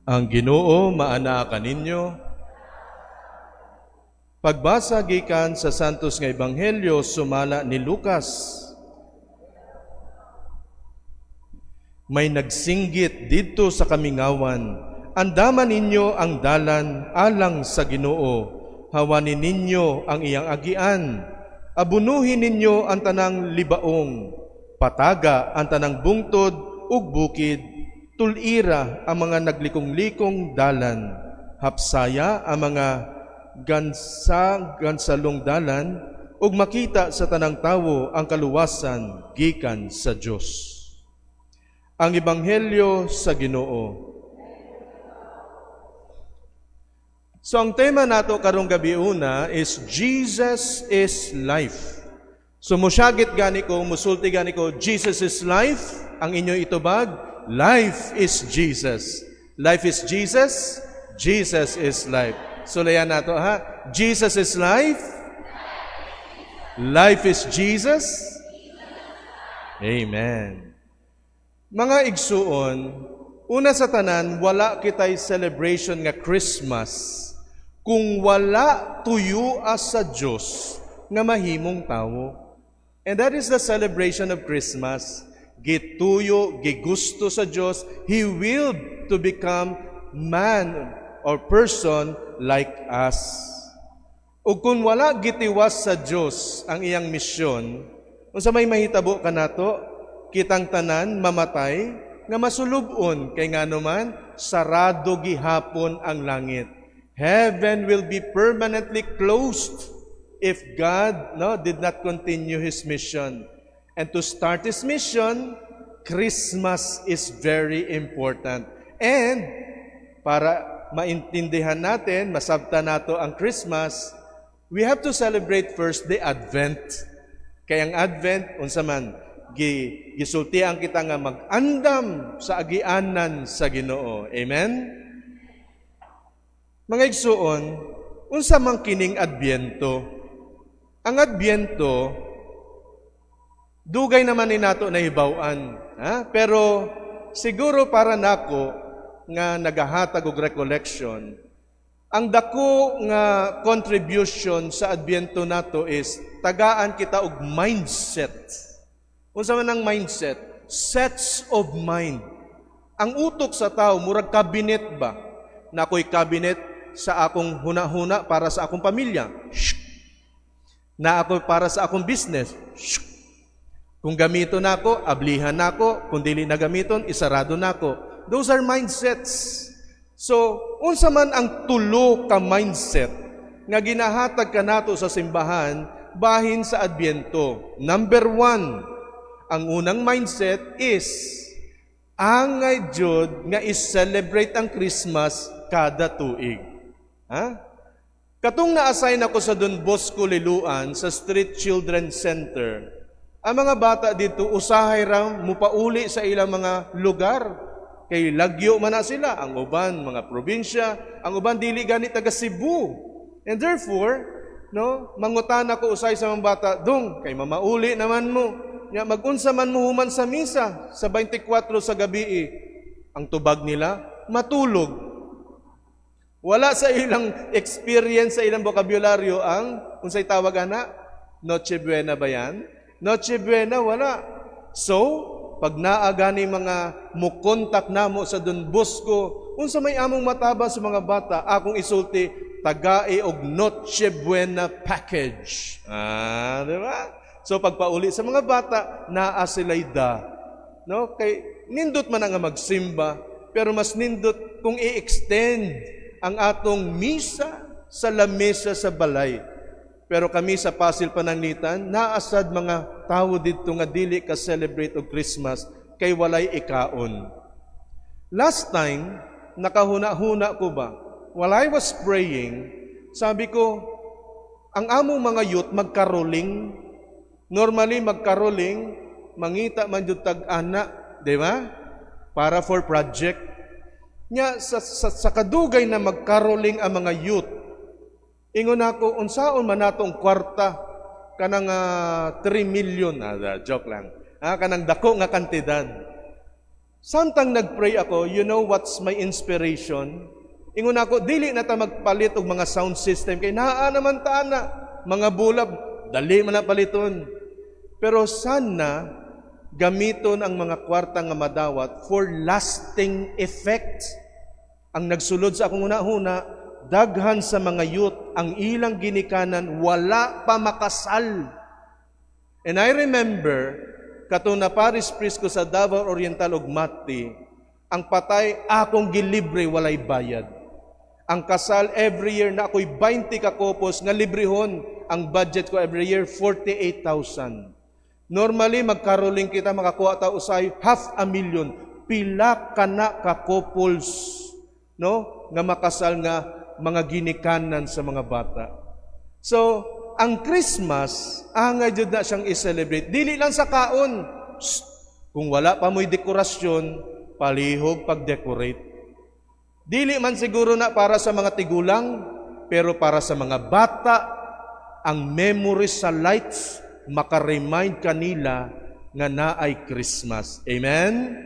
Ang Ginoo maanaa kaninyo. Pagbasa gikan sa Santos nga Ebanghelyo sumala ni Lucas. May nagsinggit didto sa kamingawan, "Andaman ninyo ang dalan alang sa Ginoo, hawanin ninyo ang iyang agian, abunuhin ninyo ang tanang libaong, pataga ang tanang bungtod ug bukid, tulira ang mga naglikong-likong dalan, hapsaya ang mga gansalong dalan, ug makita sa tanang tawo ang kaluwasan gikan sa Dios." Ang Ebanghelyo sa Ginoo. So ang tema nato karong gabi una is "Jesus is Life." So musyagit gani ko, musulti gani ko, "Jesus is life." Ang inyo itubag, "Life is Jesus." Life is Jesus, Jesus is life. Sulayan nato ha. Jesus is life. Life is Jesus. Amen. Mga igsuon, una sa tanan, wala kitay celebration nga Christmas kung wala tuyo sa Dios nga mahimong tawo. And that is the celebration of Christmas. Gituyo, gigusto sa Dios, He willed to become man or person like us. Ug kung wala gitiwas sa Dios ang iyang misyon, unsa may mahitabo kanato? Kitang tanan mamatay nga masulub-on kay ngano man sarado gihapon ang langit. Heaven will be permanently closed if God, no, did not continue His mission. And to start His mission, Christmas is very important. And para maintindihan natin, masabta nato ang Christmas, we have to celebrate first the Advent. Kay ang Advent, unsa man, gisultian kita nga mag-andam sa agianan sa Ginoo. Amen? Mga igsuon, unsa man kining Adbyento? Ang Adbyento, dugay naman ni nato nahibaw-an, ha? Pero siguro para nako nga nagahatag og recollection, ang dako nga contribution sa Adbyento nato is tagaan kita og mindset. Unsa man ang mindset? Sets of mind. Ang utok sa tao murag cabinet ba? Na ako'y cabinet sa akong huna-huna para sa akong pamilya. Shh. Na ako para sa akong business. Shh. Kung gamiton nako, ablihan nako. Kung dili na gamiton, isarado nako. Those are mindsets. So, unsa man ang tulo ka mindset nga ginahatag kanato sa simbahan bahin sa Adbyento? Number one, ang unang mindset is angay jud nga i-celebrate ang Christmas kada tuig. Ha? Katong na-assign ako sa Don Bosco Liloan sa Street Children Center, ang mga bata dito usahay ra mupauli sa ilang mga lugar. Kay lagyo man na sila, ang uban mga probinsya, ang uban dili gani taga Cebu. And therefore, no, mangutana ko usay sa mga bata, "Dong, kay mamauli naman mo. Nya magunsa man mo human sa misa sa 24 sa gabi?" Ang tubag nila, "Matulog." Wala sa ilang experience, sa ilang bokabularyo ang unsay tawag ana? Noche Buena ba yan? Noche Buena, wala. So, pag naa gani mga mukontak namo sa Don Bosco, unsa may among matabang sa mga bata, akong isulti, tagai og Noche Buena package. Ah, di ba? So pagpauli sa mga bata, naa sila'y da. No? Kay nindot man nga magsimba, pero mas nindot kung i-extend ang atong misa sa lamesa sa balay. Pero kami sa Pasil Pananglitan, naasad mga tawo didto nga dili ka celebrate og Christmas kay walay ikaon. Last time, nakahuna-huna ko ba? While I was praying, sabi ko, ang among mga youth magkaroling. Normally magkaroling, mangita man jud tag ana, di ba? Para for project. Nya sa kadugay na magkaroling ang mga youth, ingon ako, unsaon man natong kwarta kanang 3 million, ah, joke lang. Ah, kanang dako nga kantidad. Samtang nagpray ako, you know what's my inspiration? Ingon ako, dili na ta magpalit og mga sound system kay naa naman ta na mga bulab, dali man na paliton. Pero sana gamiton ang mga kwarta nga madawat for lasting effect. Ang nagsulod sa akong huna-huna, daghan sa mga youth ang ilang ginikanan wala pa makasal. And I remember, katong na parish priest ko sa Davao Oriental ug Mati, ang patay akong gilibre, walay bayad. Ang kasal, every year na ako'y 20 ka couples nga librehon. Ang budget ko every year, 48,000. Normally magkaroling kita, makakuha ta usay half a million. Pila kana ka couples, no, nga makasal nga mga ginikanan sa mga bata. So, ang Christmas, angay jud na siyang i-celebrate. Dili lang sa kaon. Shh! Kung wala pa mo'y dekorasyon, palihog pag-decorate. Dili man siguro na para sa mga tigulang, pero para sa mga bata, ang memory sa lights, maka-remind kanila nga naay Christmas. Amen?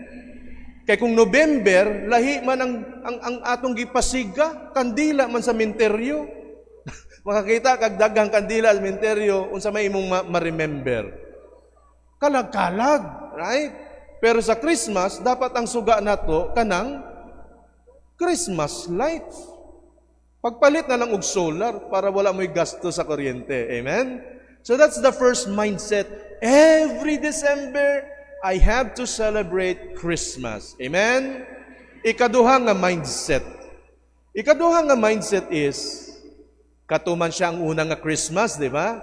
Kay kung November, lahi man ang atong gipasiga, kandila man sa minteryo. Makakita kag daghang kandila sa minteryo, unsa may imong ma-remember? Kalag-kalag, right? Pero sa Christmas, dapat ang suga nato kanang Christmas lights. Pagpalit na lang og solar para wala mo'y gasto sa kuryente. Amen? So that's the first mindset. Every December, I have to celebrate Christmas. Amen? Ikaduha nga mindset. Ikaduha nga mindset is, katuman siya ang unang nga Christmas, di ba?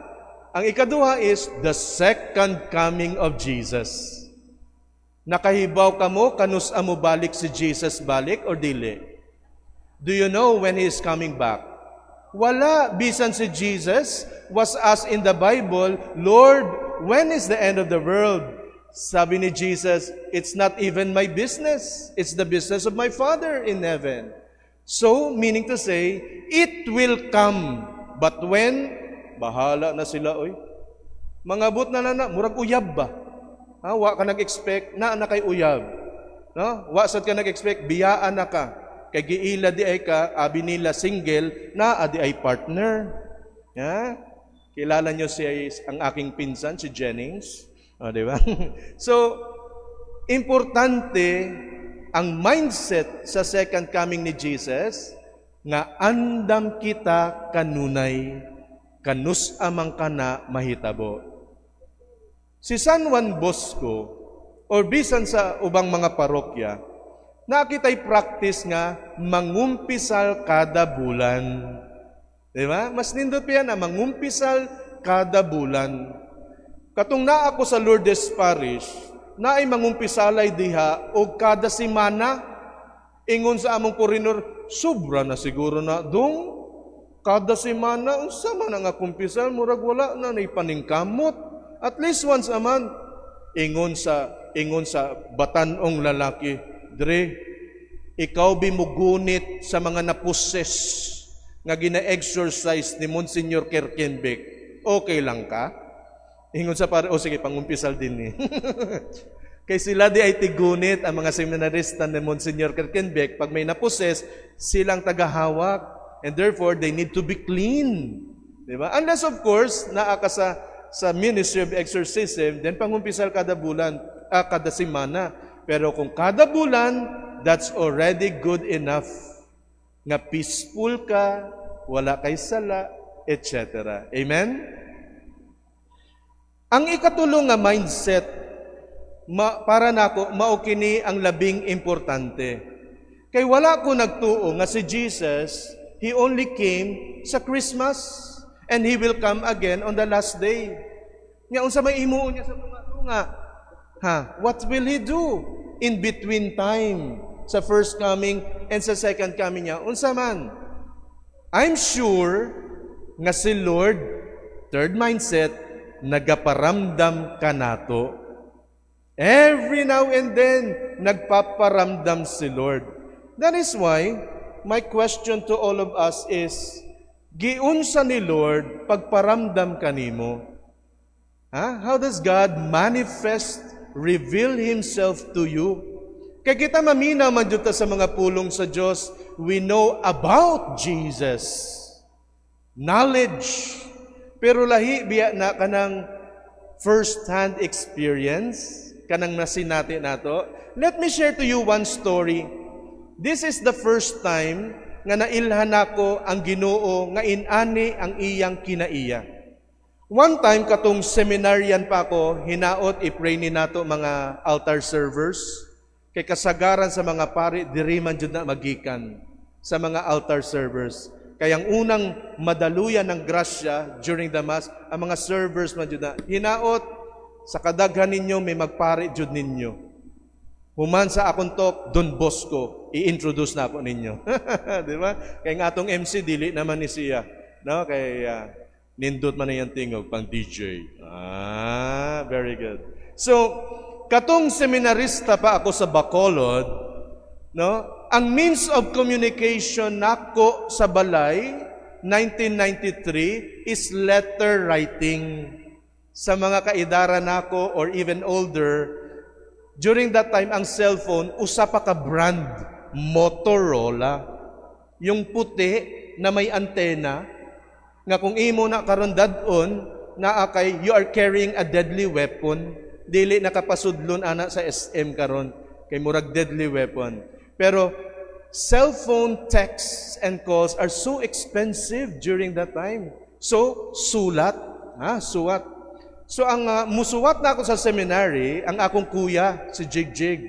Ang ikaduha is the second coming of Jesus. Nakahibaw ka mo kanus mo balik si Jesus balik or dili? Do you know when He is coming back? Wala. Bisan si Jesus was asked in the Bible, "Lord, when is the end of the world?" Sabi ni Jesus, "It's not even my business. It's the business of my Father in heaven." So, meaning to say, it will come. But when? Bahala na sila, oy. Mangabot na na, murag uyab ba? Ha, wa ka nag-expect, na na kay uyab. No? Wa sad ka nag-expect, biyaan na ka. Kay giila di ay ka, abi nila single, na adi ay partner. Ya? Kilala nyo si ang aking pinsan, si Jennings. O, di ba? So, importante ang mindset sa second coming ni Jesus nga andam kita kanunay kanus amang kana mahitabo. Si San Juan Bosco or bisan sa ubang mga parokya, nakita'y practice nga mangumpisal kada bulan. Di ba? Mas nindot pa yan na mangumpisal kada bulan. Katong naa ako sa Lourdes Parish, naay mangumpisalay diha og kada semana. Ingon sa among koordinador, "Sobra na siguro na dong. Kada semana, unsa man ang kumpisal, murag wala na nay paningkamot. At least once a month." Ingon sa batanong lalaki, "Dre, ikaw bi mugunit sa mga na-possess nga gina-exorcise ni Monsignor Kerkenbeck, okay lang ka?" Ingon sa pare, "O sige, pangumpisal din ni." Kay sila di ay tigunit ang mga seminarista ni Monsignor Kerkenbeck, pag may na-possess, silang tagahawak. And therefore, they need to be clean. Di ba? Unless, of course, naa ka sa Ministry of Exorcism, then pangumpisal kada bulan, kada semana. Pero kung kada bulan, that's already good enough. Nga peaceful ka, wala kay sala, etc. Amen? Ang ikatulo nga mindset, para nako mao kini ang labing importante. Kay wala ko nagtuo nga si Jesus, He only came sa Christmas and He will come again on the last day. Nga unsa may himuon niya sa tunga-tunga? Ha? What will He do in between time sa first coming and sa second coming niya? Unsa man? I'm sure nga si Lord, third mindset, nagaparamdam kanato. Every now and then, nagpaparamdam si Lord. That is why, my question to all of us is, giunsa ni Lord pagparamdam kanimo? Ha? How does God manifest, reveal Himself to you? Kay kita maminaw man jud ta sa mga pulong sa Dios, we know about Jesus. Knowledge. Pero lahi biya na kanang first-hand experience, kanang nasinati nato. Let me share to you one story. This is the first time nga nailhan nako ang Ginoo nga inani ang iyang kinaiya. One time, katong seminarian pa ako, hinaot i-pray ni nato mga altar servers kay kasagaran sa mga pari diri man jud na magikan sa mga altar servers. Kay ang unang madaluyan ng grasya during the Mass, ang mga servers man jud na. Hinaot sa kadaghan ninyo may magpari jud ninyo. Human sa akong talk, Don Bosco, i-introduce na ako ninyo. Di ba? Kay nga atong MC, dili naman ni siya. No? Kay nindot man iyang tingog pang DJ. Ah, very good. So, katong seminarista pa ako sa Bacolod, no? Ang means of communication nako sa balay 1993 is letter writing. Sa mga kaidara nako or even older, during that time ang cellphone usa pa ka brand, Motorola. Yung puti na may antena nga kung imo na karon dad-on, naa kay you are carrying a deadly weapon. Dili nakapasudlon ana sa SM karon kay murag deadly weapon. Pero cellphone texts and calls are so expensive during that time. So sulat, ha, suwat. So ang musuwat na ako sa seminary, ang akong kuya si Jig Jig.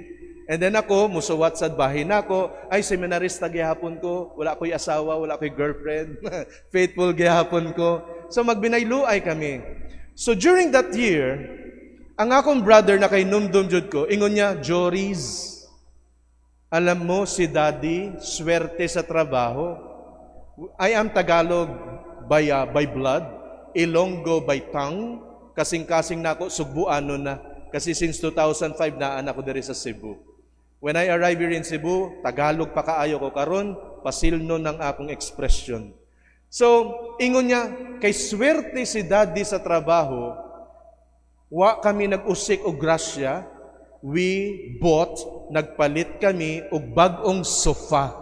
And then ako, musuwat sa bahin nako, ay, seminarista gihapon ko, wala ko'y asawa, wala ko'y girlfriend, faithful gihapon ko. So magbinayluay kami. So during that year, ang akong brother na kay numdum jud ko, ingon niya, "Joris, alam mo si Daddy, swerte sa trabaho." I am Tagalog by blood, Ilonggo by tongue, kasing-kasing nako Sugbuano na. Kasi since 2005 naa na ko diri sa Cebu. When I arrive here in Cebu, Tagalog pa kaayo ko. Karon, pasilno ng akong expression. So, ingon niya, kay swerte si Daddy sa trabaho, wa kami nag-usik og grasya, we bought, nagpalit kami og bag-ong sofa.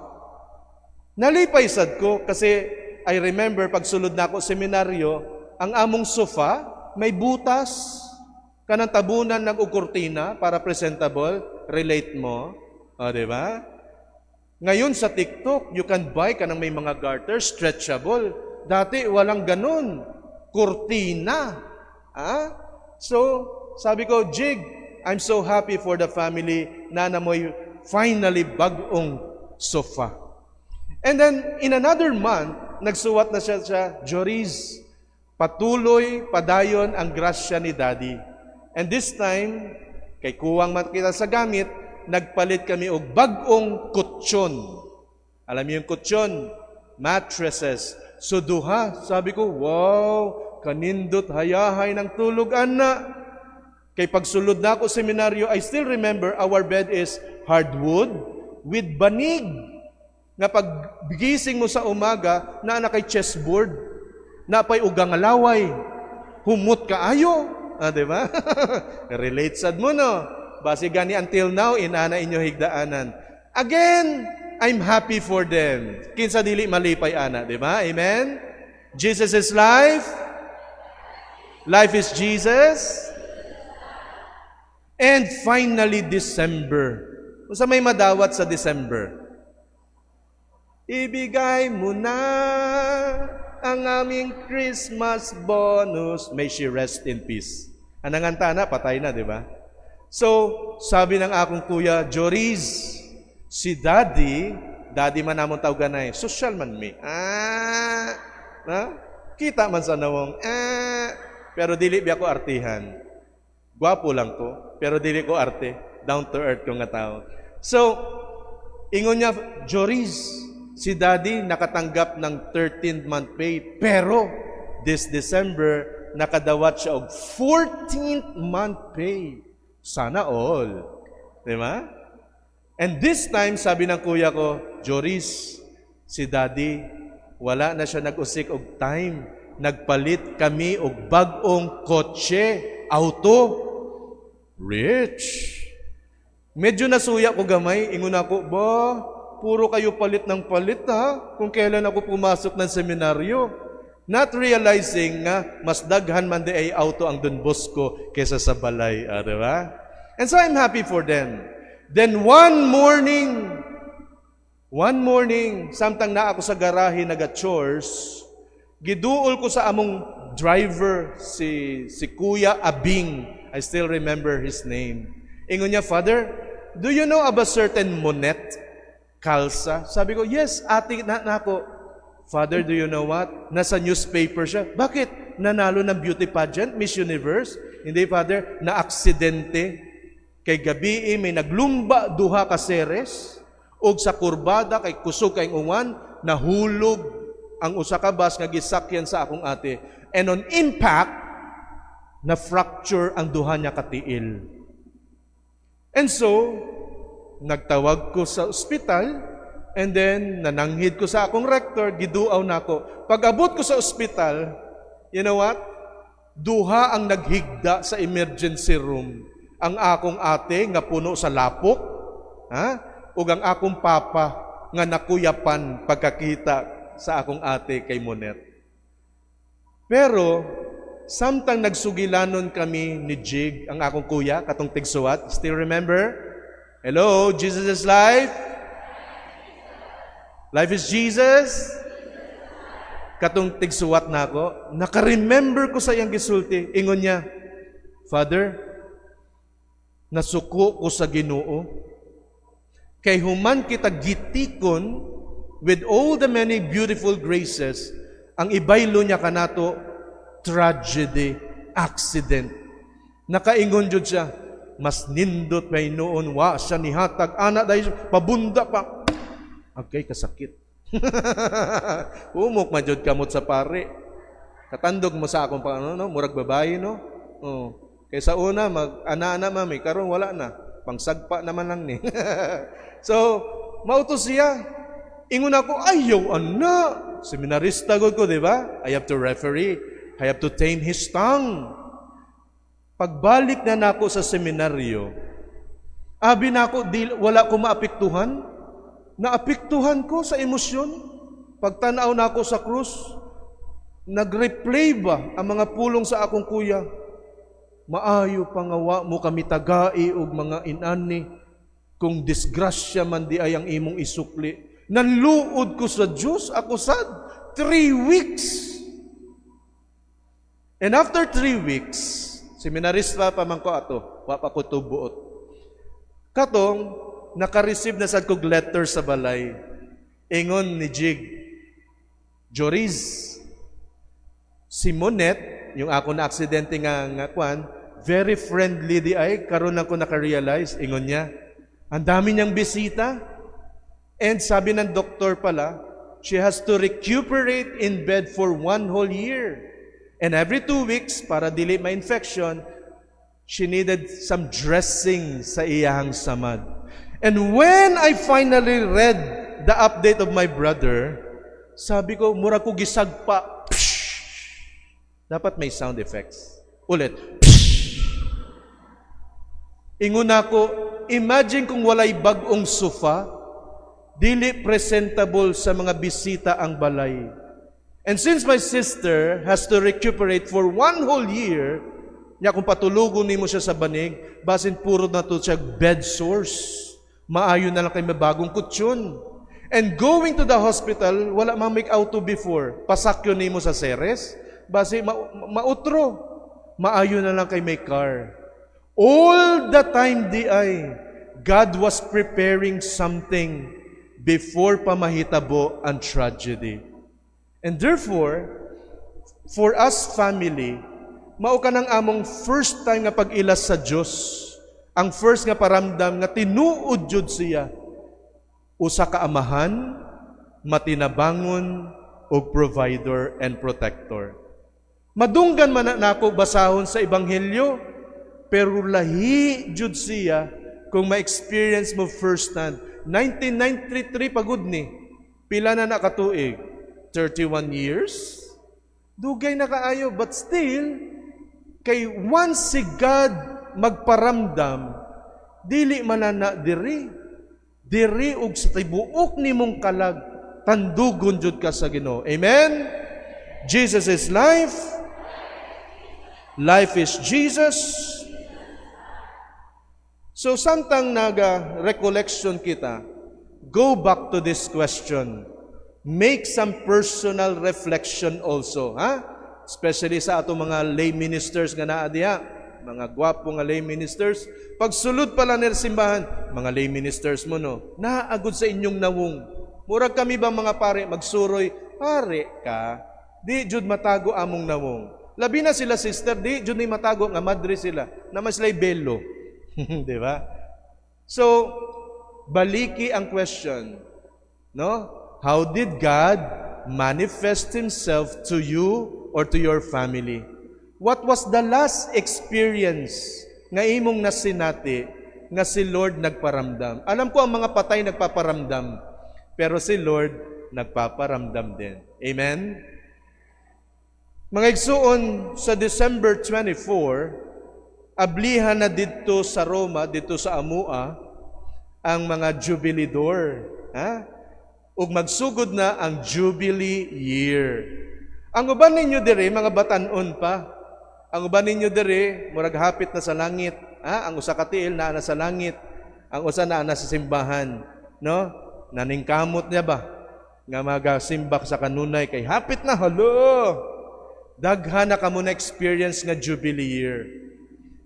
Nalipay sad ko kasi I remember pagsulod na ako seminaryo, ang among sofa may butas, kanang tabunan ng og kurtina para presentable, relate mo. O, di ba? Ngayon sa TikTok, you can buy kanang may mga garter, stretchable. Dati walang ganun. Kurtina. Ah? So, sabi ko, "Jig, I'm so happy for the family na namoy finally bag-ong sofa." And then, in another month, nagsuwat na siya siya, "Joris, patuloy, padayon ang grasya ni Daddy." And this time, kay kuwang man kita sa gamit, nagpalit kami og bag-ong kutsyon. Alam niyo yung kutsyon? Mattresses. So duha, sabi ko, "Wow, kanindot hayahay ng tulog ana." Kay pagsulod na ako seminaryo, I still remember our bed is hardwood with banig. Nga pag gising mo sa umaga, naa na kay chessboard, napay ugang laway, humot kaayo. Ah, di ba? Relate sad mo, no? Basi gani until now, inana inyo higdaanan. Again, I'm happy for them. Kinsa dili malipay ana, di ba? Amen? Jesus is life. Life is Jesus. And finally, December. Unsa may madawat sa December? Ibigay mo na ang aming Christmas bonus. May she rest in peace. Ang nanganta na, patay na, di ba? So, sabi ng akong kuya, "Joris, si Daddy," Daddy man namon tawganay, social man mi. Ah, na? Kita man sa nawong, ah, pero dili biya ko artihan. Gwapo lang ko, pero dili ko arte. Down to earth ko nga tao. So, ingon niya, "Joris, si Daddy nakatanggap ng 13th month pay, pero this December, nakadawat siya og 14th month pay." Sana all. Di ba? And this time, sabi ng kuya ko, "Joris, si Daddy, wala na siya nag-usik og time. Nagpalit kami og bag-ong kotse, auto." Rich. Medyo nasuya ko gamay, ingon ako, "Ba, puro kayo palit ng palit ha, kung kailan ako pumasok ng seminaryo." Not realizing nga, mas daghan man diay auto ang Don Bosco kaysa sa balay, ah, di ba? And so I'm happy for them. Then one morning, samtang naa ako sa garahe naga-chores, giduol ko sa among driver, si Kuya Abing. I still remember his name. Ingon niya, "Father, do you know of a certain Monet Calza?" Sabi ko, "Yes, ate na nako." "Father, do you know what? Nasa newspaper siya." "Bakit? Nanalo ng beauty pageant, Miss Universe?" "Hindi, Father, na-aksidente. Kay gabii, may naglumba duha ka seres, og sa kurbada, kay kusog kay uwan, nahulog ang usa ka bus nga gisakyan sa akong ate. And on impact, na fracture ang duha niya katiil." And so, nagtawag ko sa ospital, and then nananghid ko sa akong rector, giduaw nako. Pag abot ko sa ospital, you know what? Duha ang naghigda sa emergency room. Ang akong ate nga puno sa lapok, ha? Ug ang akong papa nga nakuyapan pagkakita sa akong ate kay Monet. Pero samtang nagsugilanon kami ni Jig, ang akong kuya, katong tigsuwat, still remember? Hello, Jesus is life. Life is Jesus. Katong tigsuwat nako, naka-remember ko sa iyang gisulti. Ingon niya, "Father, nasuko ko sa Ginoo. Kay human kita gitikon with all the many beautiful graces, ang ibaylo niya kanato, tragedy, accident." Nakaingon jud siya, "Mas nindot may noon wa siya nihatag ana dahil pabunda pa." Okay, kasakit. Umok man jud kamot sa pare. Katandog mo sa akong pa ano, no, murag babae, no. Oh. Kay sa una mag ana-ana mami, karon wala na. Pangsagpa naman lang ni. So, mao to siya. Ingon ako, "Ayaw ana." Seminarista gud ko, di ba? I have to referee. I have to tame his tongue. Pagbalik na nako sa seminaryo, abi nako di, wala ko maapektuhan. Naapektuhan ko sa emosyon. Pagtanaw nako sa krus, nag-replay ba ang mga pulong sa akong kuya? "Maayo pa nga wa mo kami tagai og mga inani kung disgrasya man diay ang imong isukli." Nanluod ko sa Diyos, ako sad, 3 weeks. And after 3 weeks, seminarista pa man ko ato, wa pa ko tubuot. Katong, naka-receive na sad kog letter sa balay. Ingon ni Jig, "Joris, si Monet, yung ako na aksidente nga kwan, very friendly diay, karon lang ko naka-realize," ingon niya. "Ang dami niyang bisita. And sabi ng doktor pala, she has to recuperate in bed for one whole year. And every 2 weeks, para dili ma-infection, she needed some dressing sa iyahang samad." And when I finally read the update of my brother, sabi ko, mura ko gisagpa. Psh! Dapat may sound effects. Ulit. Psh! Ingon ako, imagine kung walay bag-ong sofa, dili presentable sa mga bisita ang balay. And since my sister has to recuperate for one whole year, nya kung patulugon nimo siya sa banig, basin puro na to siya bed sores. Maayo na lang kay mabagong kutsyon. And going to the hospital, wala man may auto before. Pasakyon nimo sa Ceres, basi mautro. Maayo na lang kay may car. All the time diay, God was preparing something before pa mahitabo ang tragedy. And therefore, for us family, mao kanang among first time nga pag-ilas sa Dios. Ang first nga paramdam nga tinuod jud siya. Usa ka amahan, matinabangon ug provider and protector. Madunggan man na nako basahon sa ebanghelyo, pero lahi jud siya kung ma-experience mo first hand. 1993 pagud ni. Pila na nakatuig? 31 years? Dugay na kaayo, but still, kay once si God magparamdam, Dili man na diri. Diri ug sa tibuok nimong kalag, tandugon jud ka sa Ginoo. Amen. Jesus is life. Life is Jesus. So samtang naga recollection kita, go back to this question. Make some personal reflection also, ha? Especially sa atong mga lay ministers nga naa diha, mga gwapo nga lay ministers. Pagsulod pala nila simbahan, mga lay ministers mo, no, naa gud sa inyong nawong. Murag kami ba mga pare, magsuroy, pare ka, di jud matago among nawong. Labi na sila sister, di jud ni matago nga madre sila, na mas sila'y belo. Di ba? So, baliki ang question. No? How did God manifest Himself to you or to your family? What was the last experience nga imong nasinati nga si Lord nagparamdam? Alam ko ang mga patay nagpaparamdam, pero si Lord nagpaparamdam din. Amen? Mga igsuon, sa December 24, ablihan na didto sa Roma, didto sa Amua, ang mga jubilidor. Ha? Ug magsugod na ang Jubilee Year. Ang uban ninyo diri, mga batanon pa. Ang uban ninyo diri, murag hapit na sa langit. Ha? Ang usa ka tiil naa na sa langit. Ang usa naa na sa simbahan. No? Naningkamot niya ba? Nga magasimbak sa kanunay kay hapit na, halo! Daghan na kamo na experience nga Jubilee Year.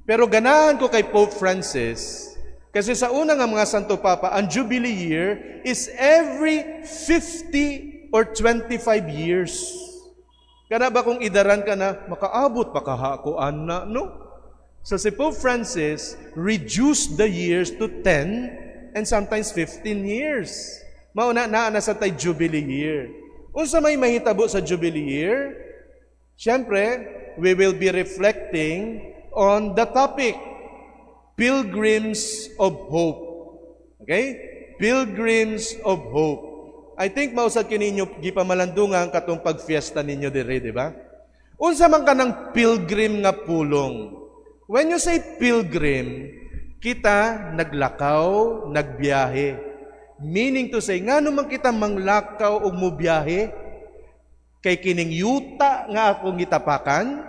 Pero ganahan ko kay Pope Francis kasi sa una nga mga Santo Papa, ang Jubilee Year is every 50 or 25 years. Kana ba kung idaran ka na, makaabot pa kaha ko ana, no? So si Pope Francis reduced the years to 10 and sometimes 15 years. Mauna naa na sa tay Jubilee Year. Unsa may mahitabo sa Jubilee Year? Siyempre, we will be reflecting on the topic, Pilgrims of Hope. Okay? Pilgrims of Hope. I think mao sad kini inyo gipamalandungan katong pagfiesta ninyo diri, di ba? Unsa man kanang pilgrim nga pulong? When you say pilgrim, kita naglakaw, nagbiyahe. Meaning to say, ngano man kita manglakaw ug mubiyahe? Kay kining yuta nga akong gitapakan,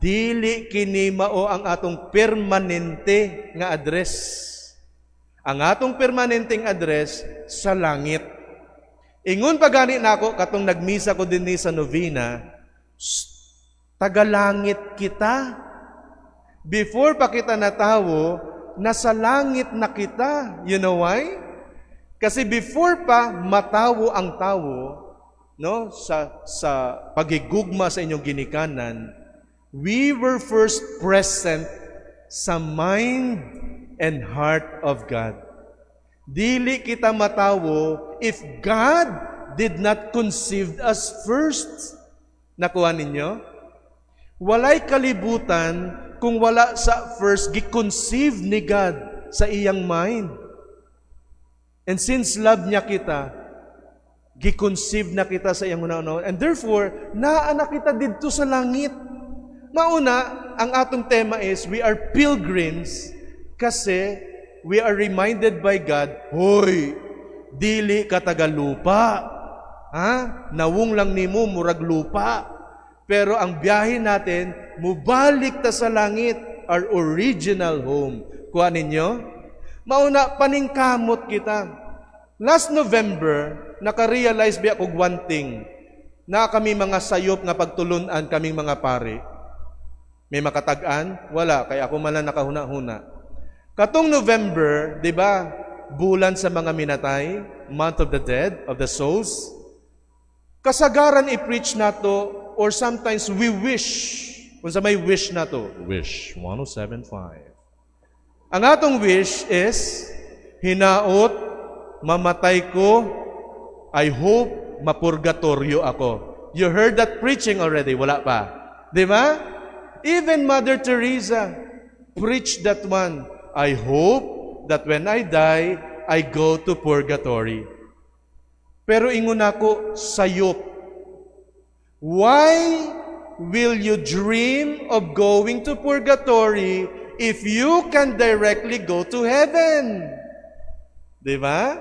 dili kini mao ang atong permanente nga address. Ang atong permanenteng address sa langit. Ingon pa gani nako katong nagmisa ko dinhi sa novena, tagalangit kita. Before pa kita natawo, nasa langit na kita. You know why? Kasi before pa matawo ang tawo, no, sa pagigugma sa inyong ginikanan, we were first present sa mind and heart of God. Dili kita matawo if God did not conceive us first. Nakuha ninyo? Walay kalibutan kung wala sa first gi-conceive ni God sa iyang mind. And since love niya kita, gi-conceive na kita sa iyang una. And therefore, naa na kita didto sa langit. Mauna, ang atong tema is we are pilgrims kasi we are reminded by God, "Hoy, dili ka taga-lupa. Ha? Nawong lang nimo murag lupa. Pero ang biyahe natin, mubalik ta sa langit, our original home." Kuha ninyo? Mauna, paningkamot kita. Last November, naka-realize biya kog one thing, na kami mga sayop nga pagtulunan kaming mga pare. May makatag-an? Wala, kaya ako man lang nakahuna-huna. Katong November, di ba, bulan sa mga minatay, month of the dead, of the souls. Kasagaran i-preach nato or sometimes we wish, kung sa may wish nato, Wish 1075. Ang atong wish is, "Hinaot, mamatay ko, I hope mapurgatorio ako." You heard that preaching already, wala pa? Di ba? Even Mother Teresa preached that one. "I hope that when I die, I go to purgatory." Pero ingon ako, sayop. Why will you dream of going to purgatory if you can directly go to heaven? Di ba?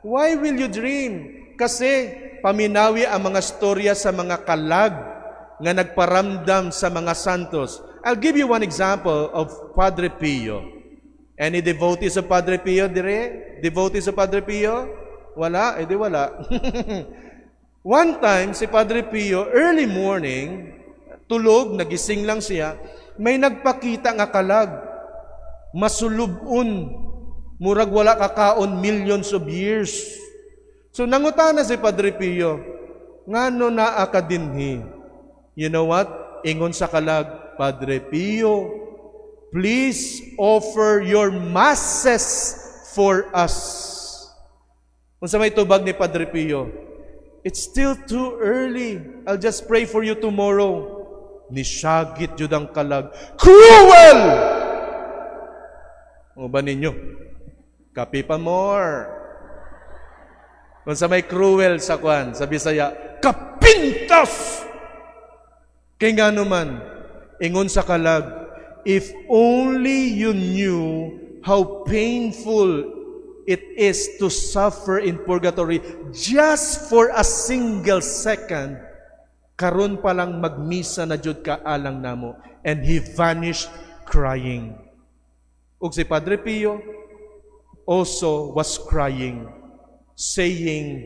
Why will you dream? Kasi paminawi ang mga storya sa mga kalag nga nagparamdam sa mga santos. I'll give you one example of Padre Pio. Any devotees of Padre Pio dire? Devotees of Padre Pio? Wala? Eh di wala. One time, si Padre Pio, early morning, tulog, nagising lang siya, may nagpakita nga kalag, masulubon, murag wala kakaon millions of years. So nangutana si Padre Pio, "Ngano naa ka dinhi?" You know what? Ingon sa kalag, "Padre Pio, please offer your masses for us." Unsa may tubag ni Padre Pio? "It's still too early. I'll just pray for you tomorrow." Nisyagit jud ang kalag. "Cruel!" O ba ninyo? Kape pa more. Kung sa may cruel sa kwan, sa Bisaya, kapintas! Kay nga naman, ingon sa kalag, "If only you knew how painful it is to suffer in purgatory just for a single second, karon pa lang magmisa na jud ka alang namo." And he vanished crying. Ug si Padre Pio also was crying, saying,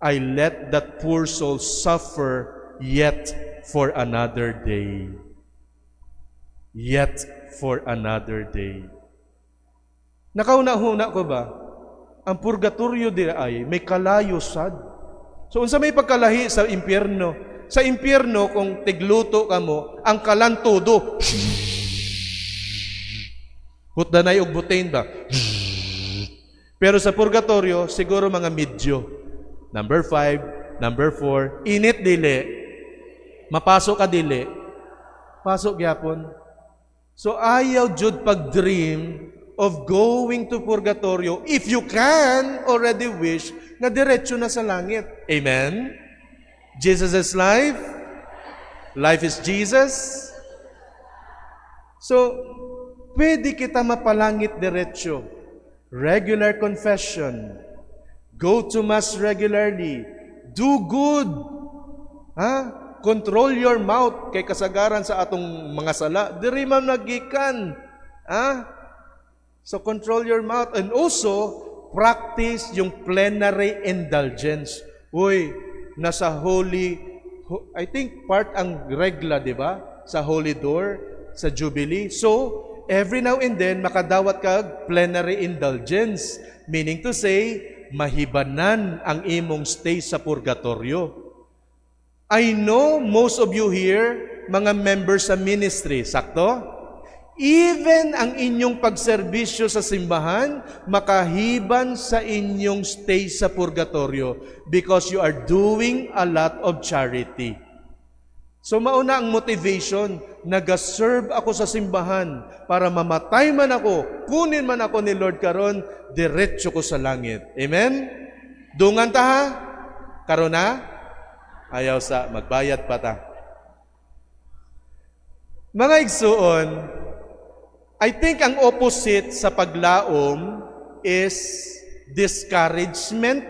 "I let that poor soul suffer yet for another day. Yet for another day." Nakauna-huna ko ba? Ang purgatorio diay may kalayo sad. So unsa may pagkalahi sa impyerno? Sa impyerno, kung tigluto ka mo, ang kalan todo. Hutdanay og butane ba? Pero sa purgatorio, siguro mga medyo. Number 5, number 4, init dili. Mapasok ka dili. Pasok gyapon. So ayaw jud pag-dream of going to purgatorio if you can already wish na diretso na sa langit. Amen? Jesus is life. Life is Jesus. So, pwede kita mapalangit diretso. Regular confession. Go to Mass regularly. Do good. Ha? Control your mouth kay kasagaran sa atong mga sala. Diri man nagikan. Ha? So control your mouth and also practice yung plenary indulgence. Uy, nasa holy, I think part ang regla, di ba? Sa Holy Door, sa Jubilee. So, every now and then makadawat kag plenary indulgence, meaning to say, mahibanan ang imong stay sa purgatorio. I know most of you here, mga members sa ministry, sakto? Even ang inyong pagserbisyo sa simbahan, makahiban sa inyong stay sa purgatorio because you are doing a lot of charity. So mauna ang motivation, naga-serve ako sa simbahan para mamatay man ako, kunin man ako ni Lord karon, diretso ko sa langit. Amen? Dungan ta ha? Karon na? Ayaw sa, magbayad pa ta. Mga igsuon, I think ang opposite sa paglaom is discouragement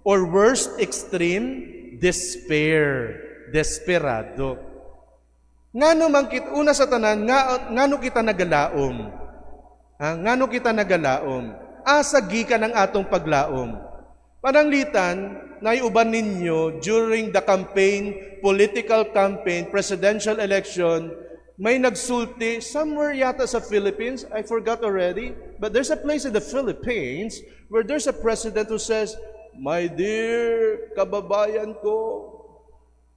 or, worst extreme, despair, desperado. Ngano man kita, una sa tanan, nga, ngano kita nagalaom? Ha? Ngano kita nagalaom? Asa gikan ang atong paglaom? Pananglitan, naiuban ninyo during the campaign, political campaign, presidential election, may nagsulti somewhere yata sa Philippines, I forgot already, but there's a place in the Philippines where there's a president who says, "My dear kababayan ko,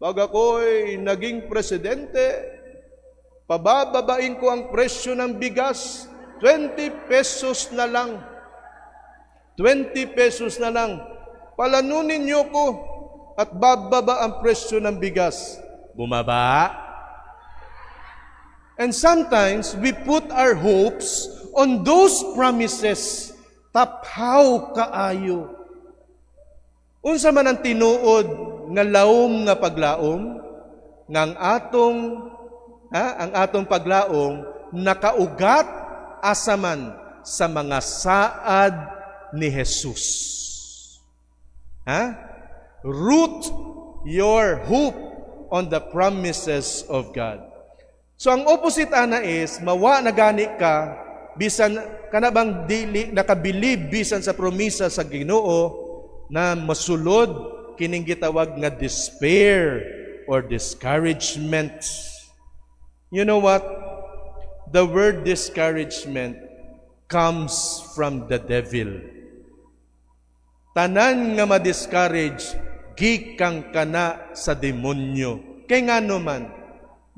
pag ako'y naging presidente, pabababain ko ang presyo ng bigas, 20 pesos na lang. 20 pesos na lang. Palanunin niyo ko at bababa ang presyo ng bigas." Bumaba? And sometimes we put our hopes on those promises. Taphaw kaayo. Unsa man ang tinuod nga laom nga paglaom nga ang atong, ha, ang atong paglaom Nakaugat asa man? Sa mga saad ni Jesus. Ha? Root your hope on the promises of God. So ang opposite ana is mawa na gani ka bisan kana bang dili nakabilib bisan sa promisa sa Ginoo na masulod kining gitawag nga despair or discouragement. You know what? The word "discouragement" comes from the devil. Tanan nga ma-discourage gikan kana sa demonyo. Kay ngano man?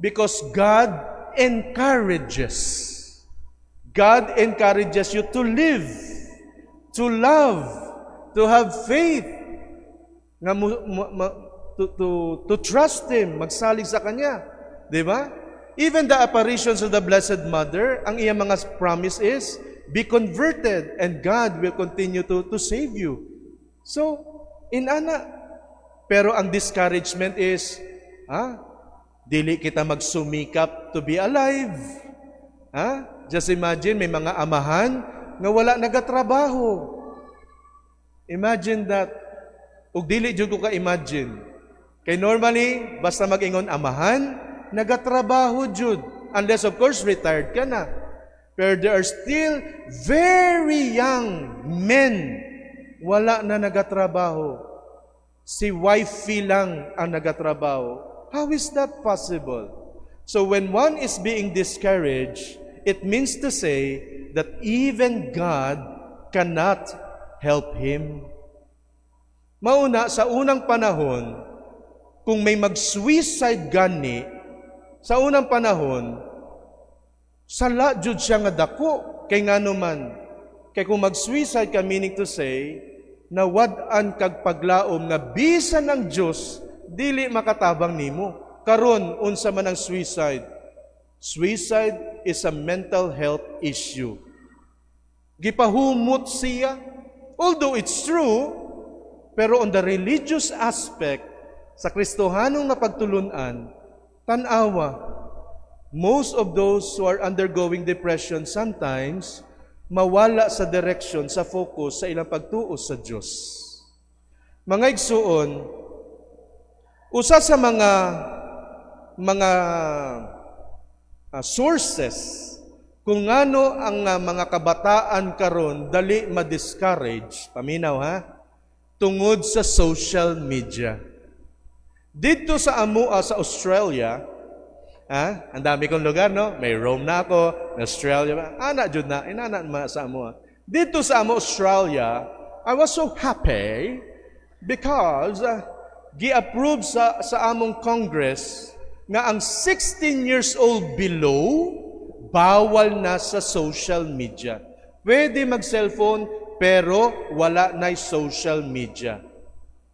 Because God encourages. God encourages you to live, to love, to have faith, nga mo, mo- ma- to trust Him, magsalig sa Kanya. Di ba? Even the apparitions of the Blessed Mother, ang iyang mga promise is, be converted and God will continue to save you. So, inana. Pero ang discouragement is, dili kita magsumikap to be alive. Ha? Just imagine, may mga amahan nga wala nagatrabaho. Imagine that. Ug dili jud ko ka-imagine. Kay normally, basta mag-ingon amahan, nagatrabaho jud. Unless, of course, retired ka na. Pero there are still very young men wala na nagatrabaho. Si wifey lang ang nagatrabaho. How is that possible? So when one is being discouraged, it means to say that even God cannot help him. Mauna, sa unang panahon, kung may mag-suicide gani, sa unang panahon, sala jud siya nga dako. Kay ngano man, kay kung mag-suicide ka, meaning to say, nawad-an kag paglaom nga bisan ang Dios dili makatabang nimo. Karon, unsa man ang suicide? Suicide is a mental health issue. Gipahumot siya. Although it's true, pero on the religious aspect, sa Kristohanong nga pagtulunan, tanawa, most of those who are undergoing depression sometimes mawala sa direction, sa focus sa ilang pagtuo sa Diyos. Mga igsuon, usa sa mga sources kung ngano ang mga kabataan karon dali ma-discourage, paminaw ha, tungod sa social media. Dito sa amoa sa Australia, ang dami kong lugar, no? May Rome na ako, may Australia, ana jud na, inana ma sa amoa. Dito sa amo Australia, I was so happy because gi-approve sa among Congress nga ang 16 years old below bawal na sa social media. Pwede mag-cellphone pero wala na social media.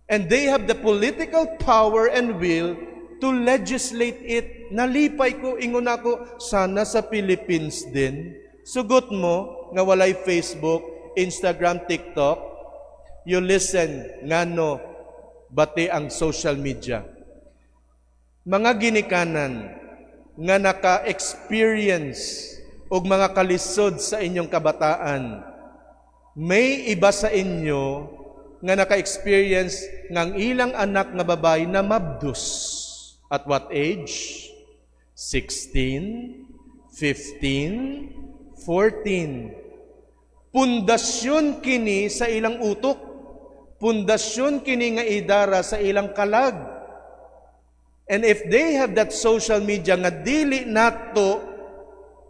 And they have the political power and will to legislate it. Nalipay ko, ingon ako, sana sa Philippines din. Sugot mo nga walay Facebook, Instagram, TikTok, you listen ngano bati ang social media. Mga ginikanan nga naka-experience og mga kalisod sa inyong kabataan, may iba sa inyo nga naka-experience nga ang ilang anak nga babae na mabdus. At what age? 16, 15, 14. Pundasyon kini sa ilang utok. Pundasyon kini nga idara sa ilang kalag. And if they have that social media nga dili nato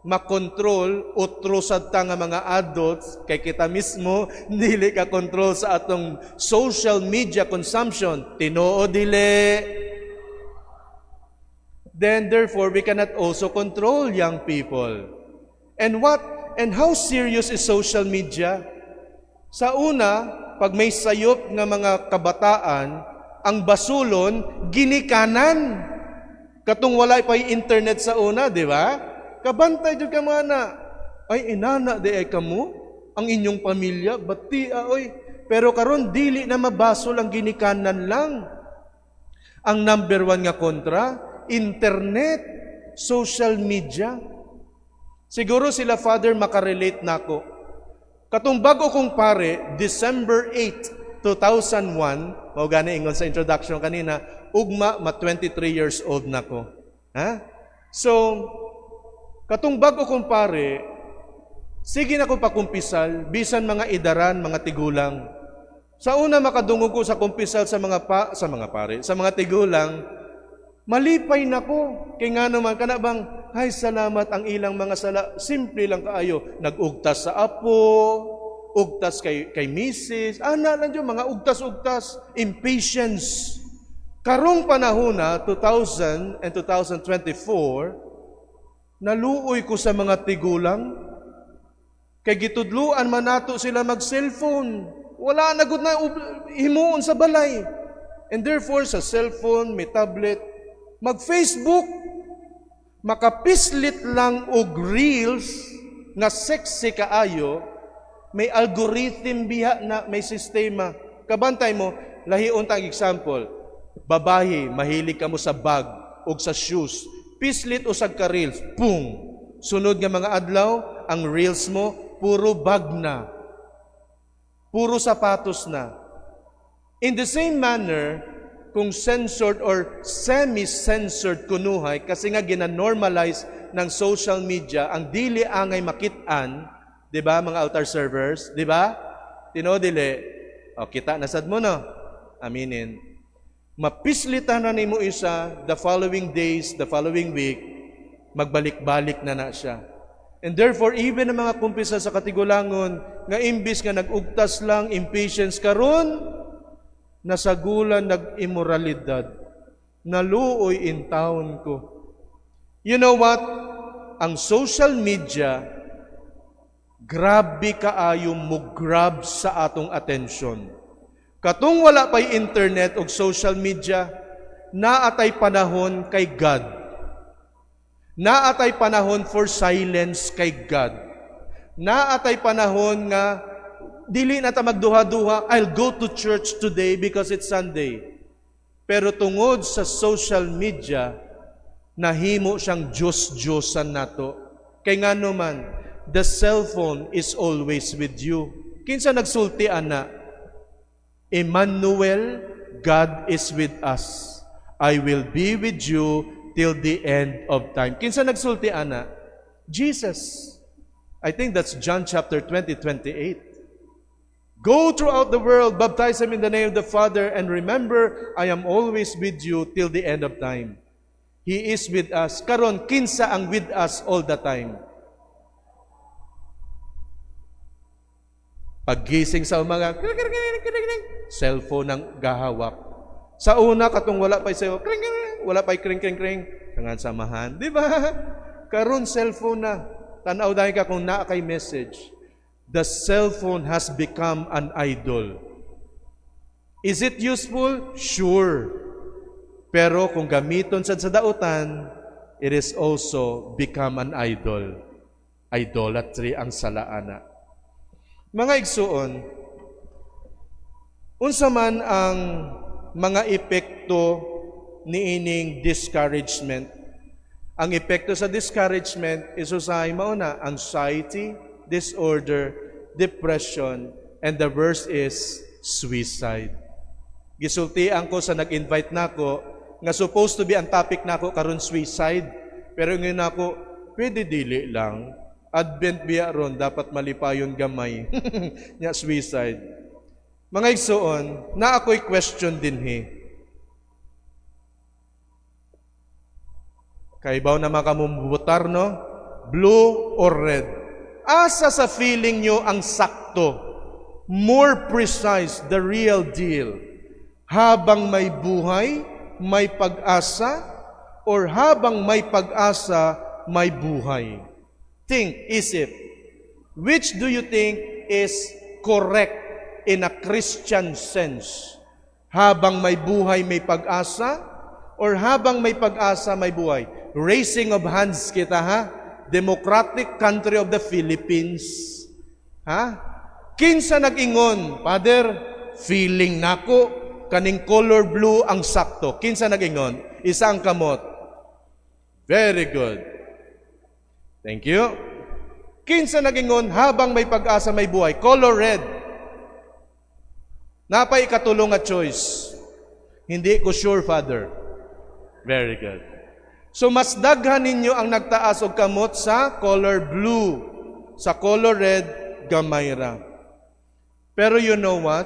makontrol, utro sad ta nga mga adults, kay kita mismo dili ka control sa atong social media consumption, tinuod dili? Then therefore we cannot also control young people. And what and how serious is social media? Sa una, pag may sayop nga mga kabataan, ang basulon ginikanan. Katong wala pa yung internet sa una, di ba? Kabantay jud ka mga na. Ay, inana di ay kamo ang inyong pamilya, bati oy. Pero karon dili na mabasol ang ginikanan lang. Ang number one nga kontra, internet, social media. Siguro sila Father makarelate nako. Katong bago kong pare, December 8, 2001, mao gani ingon sa introduction kanina, ugma ma 23 years old nako. Ha? So, katong bago kong pare, sige na ko pakumpisal, bisan mga idaran, mga tigulang. Sa una makadungog ko sa kumpisal sa mga pare, sa mga tigulang, malipay na ko. Kay nga naman kana bang, ay, salamat, ang ilang mga sala, simple lang kaayo, nagugtas sa apo, ugtas kay misis, ana lang jud mga ugtas-ugtas, impatience. Karong panahon na 2000 and 2024, naluoy ko sa mga tigulang kay gitudluan man nato sila mag-cellphone. Wala na gud na himuon sa balay. And therefore, sa cellphone, may tablet, mag-Facebook, makapislit lang og reels nga sexy kaayo, may algorithm biha na may sistema. Kabantay mo, lahion tag example, babae, mahilig ka mo sa bag o sa shoes. Pislit usag ka reels, pung. Sunod nga mga adlaw, ang reels mo, puro bag na. Puro sapatos na. In the same manner, kung censored or semi-censored kunuhay, kasi nga gina-normalize ng social media ang dili angay makit-an, di ba, mga altar servers, di ba? Tinuod dili? O, kita na sad mo, no? Aminin. Mapislitan na nimo isa, the following days, the following week, magbalik-balik na na siya. And therefore, even ang mga kumpisal sa katigulangon, nga imbis nga nag-ugtas lang, impatience karon, nasagulan nag-immoralidad. Naluoy in town ko. You know what? Ang social media, grabe kaayo mo grab sa atong atensyon. Katong wala pa'y internet o social media, naatay panahon kay God. Naatay panahon for silence kay God. Naatay panahon nga dili na ta magduha-duha, "I'll go to church today because it's Sunday." Pero tungod sa social media, nahimo siyang Diyos-Diyosan nato. Kay nga naman, the cell phone is always with you. Kinsa nagsulti ana? Emmanuel, God is with us. I will be with you till the end of time. Kinsa nagsulti ana? Jesus. I think that's John chapter 20, 28. Go throughout the world, baptize them in the name of the Father, and remember, I am always with you till the end of time. He is with us. Karon, kinsa ang with us all the time? Paggising sa umaga, cellphone ang gahawak. Sa una, katong wala pa sa'yo, kring, kring, wala pa kring, kring, kring, kangan samahan. Di ba? Karon cellphone na. Tanaw dahil ka kung naa kay message. The cell phone has become an idol. Is it useful? Sure. Pero kung gamiton sad sa dautan, it is also become an idol. Idolatry ang salaana. Mga igsuon, unsa man ang mga epekto niining discouragement? Ang epekto sa discouragement is usahay mao na anxiety, disorder, depression, and the worst is suicide. Gisultian ko sa nag-invite nako nga supposed to be ang topic nako karon suicide. Pero ngayon ako, pwede dili lang. Advent biya ron, dapat malipayon gamay. Nya suicide. Mga igsuon, na ako'y question dinhi. Kaibaw na makamubutar, no? Blue or red? Asa sa feeling nyo ang sakto? More precise, the real deal. Habang may buhay, may pag-asa, or habang may pag-asa, may buhay? Think, isip. Which do you think is correct in a Christian sense? Habang may buhay, may pag-asa? Or habang may pag-asa, may buhay? Raising of hands kita, ha? Democratic country of the Philippines. Ha? Kinsa nag-ingon, "Father, feeling nako kaning color blue ang sakto"? Kinsa nag-ingon? Isa ang kamot. Very good. Thank you. Kinsa nagingon, "Habang may pag-asa, may buhay"? Color red. Naa pay ikatulo nga choice. "Hindi ko sure, Father." Very good. So mas daghan ninyo ang nagtaas og kamot sa color blue. Sa color red, gamay ra. Pero you know what?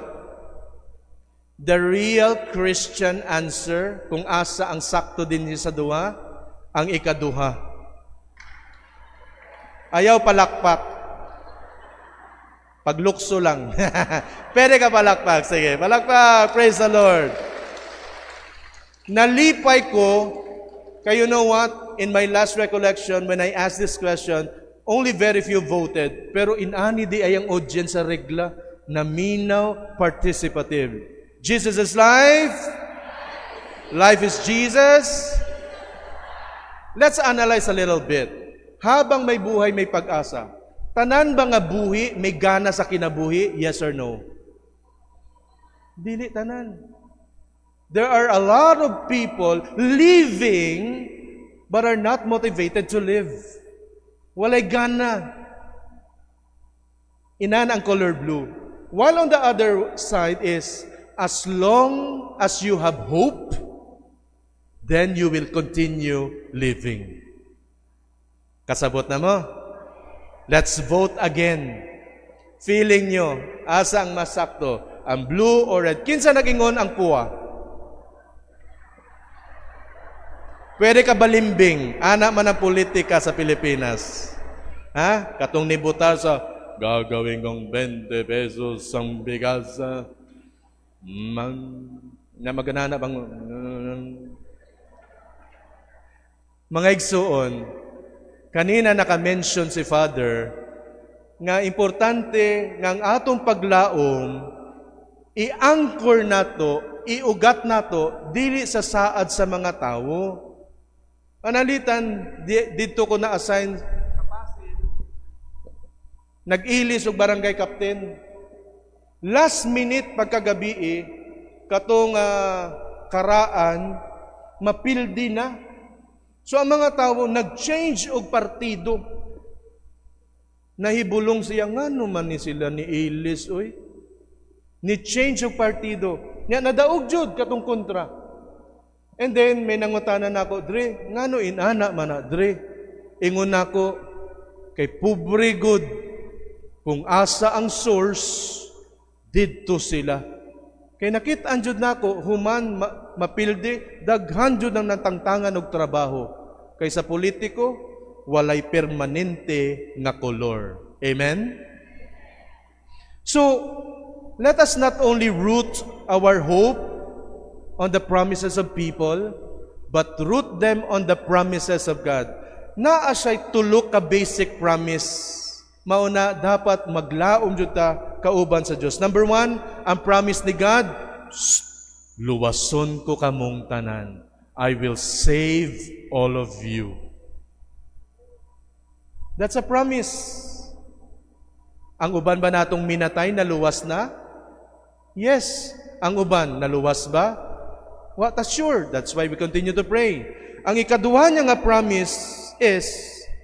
The real Christian answer, kung asa ang sakto din sa duha, ang ikaduha. Ayaw palakpak. Paglukso lang. Pwede ka palakpak. Sige, palakpak. Praise the Lord. Nalipay ko, kay you know what? In my last recollection, when I asked this question, only very few voted. Pero inani diay ang audience sa Regla, naminaw, participative. Jesus is life. Life is Jesus. Let's analyze a little bit. Habang may buhay, may pag-asa. Tanan ba nga buhi, may gana sa kinabuhi? Yes or no? Dili tanan. There are a lot of people living but are not motivated to live. Walay gana. Inana ang color blue. While on the other side is, as long as you have hope, then you will continue living. Kasabot na mo? Let's vote again. Feeling nyo, asa ang masakto? Ang blue or red? Kinsa nagingon ang puwa? Pwede ka balimbing. Ana man ang politika sa Pilipinas. Ha? Katong nibutar sa gagawin kong 20 pesos ang bigas sa man na maganana bang mga igsuon. Kanina naka-mention si Father nga importante nga ang atong paglaom i-anchor nato, iugat nato dili sa saad sa mga tawo. Panalitan didto ko na-assign sa Pasig. Nag-ilis og barangay captain. Last minute pagkagabi, katong karaan mapildi na. So ang mga tao nag-change og partido. Nahibulong siya, ngano man ni sila ni ilis, oy. Ni change og partido. Nya nadaog jud katong kontra. And then may nangutana nako, "Dre, ngano inana man na, Dre?" Ingon nako, kay pobre gud, kung asa ang source, didto sila. Kay nakit-an jud nako human mapildi, daghan jud ang natangtangan og trabaho. Kay sa politiko, walay permanente nga kolor. Amen? So, let us not only root our hope on the promises of people, but root them on the promises of God. Naa siya'y tulo ka basic promise. Mauna, dapat maglaom jud ta kauban sa Dios. Number one, ang promise ni God, "Shh, luwason ko kamong tanan. I will save all of you." That's a promise. Ang uban ba natong minatay, naluwas na? Yes. Ang uban, naluwas ba? Wa ta sure. That's why we continue to pray. Ang ikaduha niya nga promise is,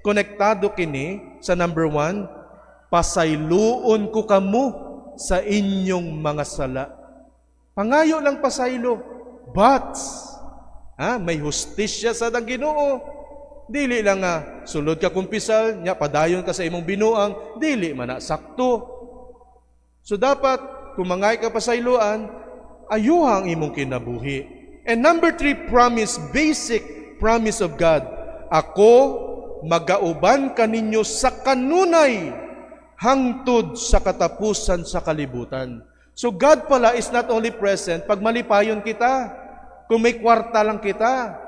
konektado kini sa number one, "Pasayloon ko kamo sa inyong mga sala." Pangayo lang pasaylo. But, may hustisya sa ang Ginoo. Dili lang nga sulod ka kumpisal, nya padayon ka sa imong binuang, dili man na sakto. So dapat kung mangay ka pasayloan, ayuha ang imong kinabuhi. And number three promise, basic promise of God, "Ako magauban kaninyo sa kanunay hangtod sa katapusan sa kalibutan." So God pala is not only present pag malipayon kita, kung may kwarta lang kita.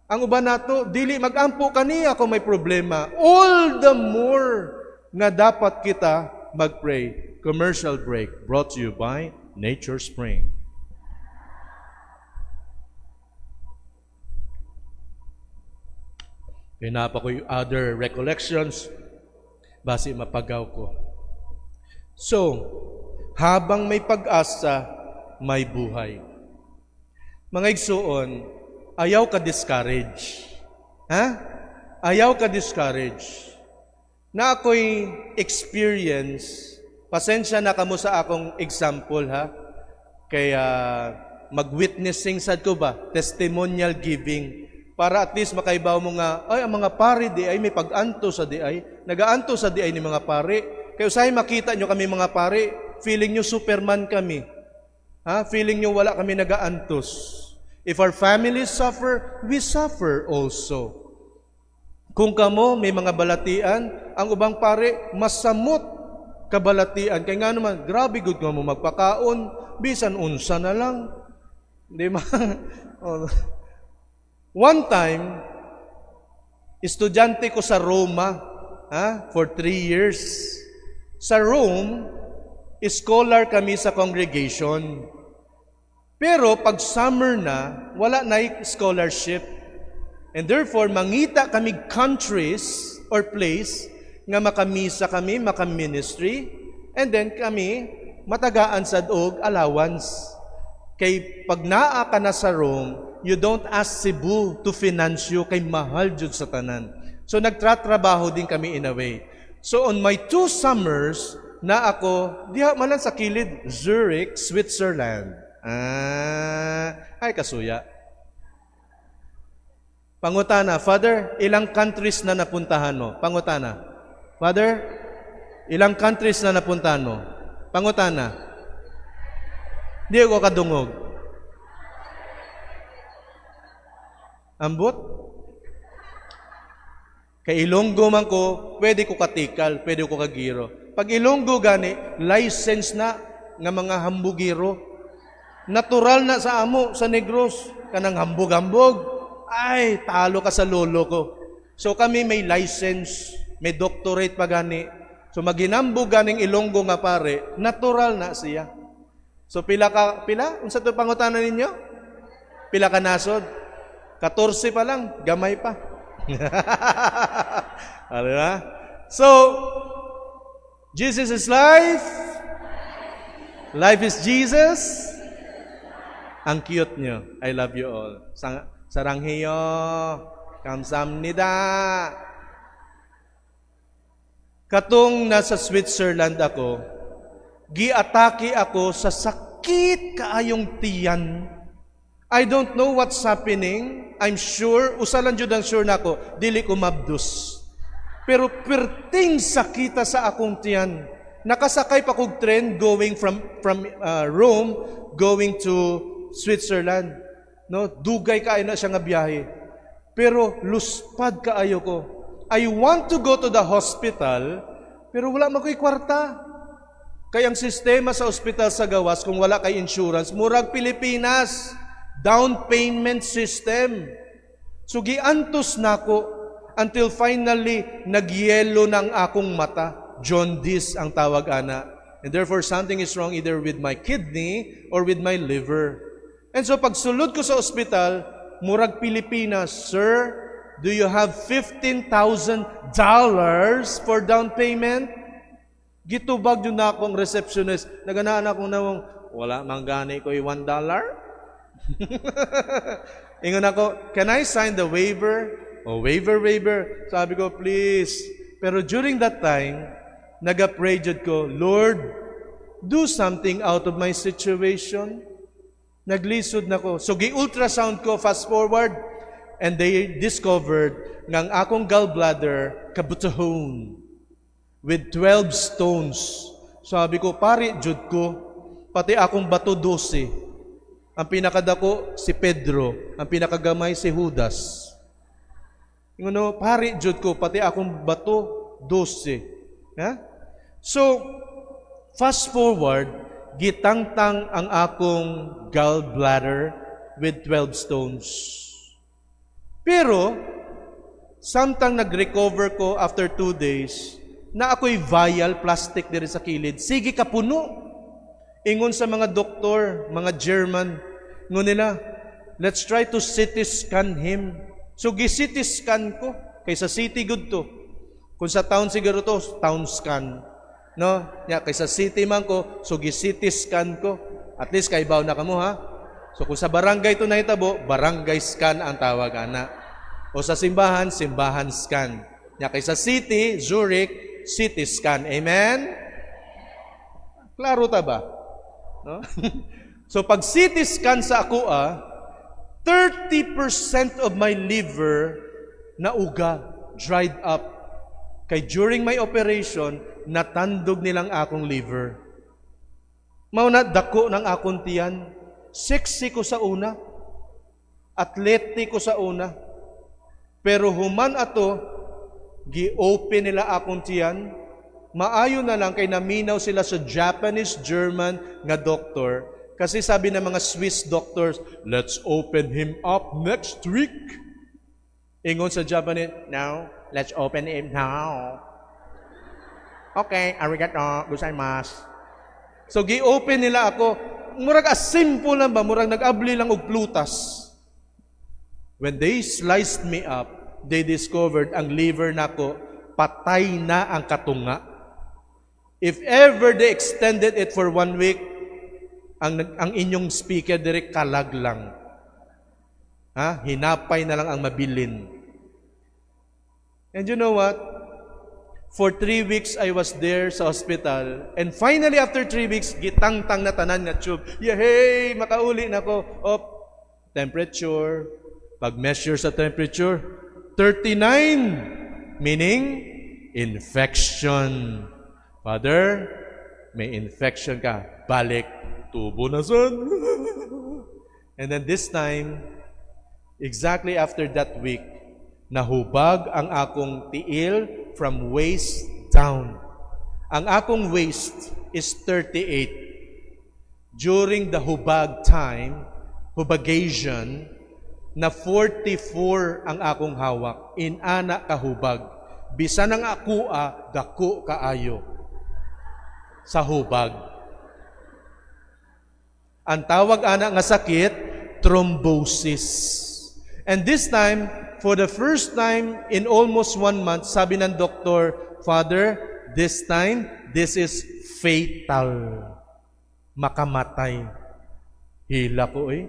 Ang uban nato, dili magampo kaniya kung may problema. All the more nga dapat kita mag-pray. Commercial break brought to you by Nature Spring. Kaya naa pa ko yung other recollections, basi mapagaw ko. So, habang may pag-asa, may buhay. Mga igsuon, ayaw ka discourage. Ha? Ayaw ka discourage. Na ako'y experience, pasensya na kamo sa akong example ha, kaya mag-witnessing sad ko ba, testimonial giving, para at least makaibaw mo nga, ay, ang mga pare diay, may pag-anto sa diay, nagaanto sa diay ni mga pare. Kaya usahay makita nyo kami mga pare, feeling nyo Superman kami. Ha? Feeling nyo wala kami nagaantos. If our families suffer, we suffer also. Kung kamo may mga balatian, ang ubang pare masamot kabalatian. Kay nga naman, grabe gud ka mo magpakaon, bisan unsa na lang. Di ba? Oh. One time, estudyante ko sa Roma, ha, for 3 years. Sa Rome, scholar kami sa congregation. Pero pag summer na, wala na scholarship. And therefore, mangita kami countries or place nga makamisa kami, makaministry, and then kami matagaan sad og allowance. Kay pag naa ka na sa Rome, you don't ask Cebu to finance you kay mahal jud sa tanan. So nagtratrabaho din kami in a way. So on my two summers, na ako, diha man lang sa kilid, Zurich, Switzerland. Ah, ay kasuya. Pangutana, "Father, ilang countries na napuntahan mo?" Pangutana. "Father, ilang countries na napuntahan mo?" Pangutana. Di ko kadungog. Ambot? Kay Ilonggo man ko, pwede ko katikal, pwede ko kagiro. Pag Ilonggo gani, license na nga mga hambugiro. Natural na sa amo, sa Negros, kanang hambog-hambog. Ay, talo ka sa lolo ko. So kami may license, may doctorate pa gani. So maginambog ganing Ilonggo nga pare, natural na siya. So pila ka, pila? Unsa to pangutana ninyo? Pila ka nasod? 14 pa lang, gamay pa. Ano na? So, Jesus is life. Life is Jesus. Ang cute nyo. I love you all. 사랑해요. 감사합니다. Katong nasa Switzerland ako, giatake ako sa sakit kaayong tiyan. I don't know what's happening. I'm sure, usa lang jud ang sure nako, dili ko mabdus. Pero perting sakita sa akong tiyan. Nakasakay pa kog tren going from Rome going to Switzerland. No, dugay kaayo na siya nga biyahe. Pero luspad kaayo ko. I want to go to the hospital, pero wala man ko'y kwarta. Kay ang sistema sa ospital sa gawas, kung wala kay insurance, murag Pilipinas, down payment system. So giantos nako until finally nagyelo ng akong mata. Jaundice ang tawag ana. And therefore something is wrong either with my kidney or with my liver. And so pagsulod ko sa ospital, murag Pilipinas, "Sir, do you have $15,000 for down payment?" Gitubag yun na akong receptionist. Naganaan akong nawong, wala man gani ko $1. Ingon ako, "Can I sign the waiver?" "Oh, waiver, waiver." Sabi ko, "Please." Pero during that time, naga-pray jud ko, "Lord, do something out of my situation." Naglisod na ko. So, gi-ultrasound ko, fast forward, and they discovered nga ang akong gallbladder kabutahon with 12 stones. Sabi ko, "Pari jud ko, pati akong bato 12." Ang pinakadako si Pedro, ang pinakagamay si Judas. Ingon, "Pari jud ko, pati akong bato 12." Ha? So, fast forward, gitangtang ang akong gallbladder with 12 stones. Pero, samtang nag-recover ko after 2 days, na ako'y vial, plastic diri sa kilid, sige kapuno. Ingon sa mga doktor, mga German, ingon nila, "Let's try to CT scan him." So gi-CT scan ko, kaysa city gud to. Kung sa town siguro to, town scan. No? Ya, kaysa city man ko, so gi-CT scan ko. At least kaibaw na kamo ha. So kung sa barangay to nahitabo, barangay scan ang tawag ana. O sa simbahan, simbahan scan. Nya kay sa city, Zurich, CT scan. Amen? Klaro ta ba? No? So pag CT scan sa ako ah, 30% of my liver nauga, dried up. Kay during my operation, natandog nilang akong liver. Mao na dako ng akong tiyan. Sexy ko sa una. Athletic ko sa una. Pero human ato, gi-open nila akong tiyan. Maayo na lang kay naminaw sila sa Japanese, German nga doktor. Kasi sabi ng mga Swiss doctors, "Let's open him up next week." Ingon sa Japanese, "Now, let's open him now." "Okay, arigato gozaimasu." So gi-open nila ako. Murag as simple lang ba, murag nag-abli lang og plutas. When they sliced me up, they discovered ang liver nako patay na ang katunga. If ever they extended it for one week, ang inyong speaker direk kalag lang. Ha? Hinapay na lang ang mabilin. And you know what? For 3 weeks, I was there sa hospital. And finally, after 3 weeks, gitangtang na tanan nga tube. Yay! Makauli na ko. Op, temperature. Pag-measure sa temperature, 39. Meaning, infection. "Father, may infection ka. Balik. Tubo na sad." And then this time, exactly after that week, nahubag ang akong tiil from waist down. Ang akong waist is 38. During the hubag time, hubagation, na 44 ang akong hawak. Inana kahubag. Bisan ang akua, dako kaayo sa hubag. Ang tawag ana nga sakit, thrombosis. And this time, for the first time in almost one month, sabi ng doktor, "Father, this time, this is fatal. Makamatay." Hila ko eh.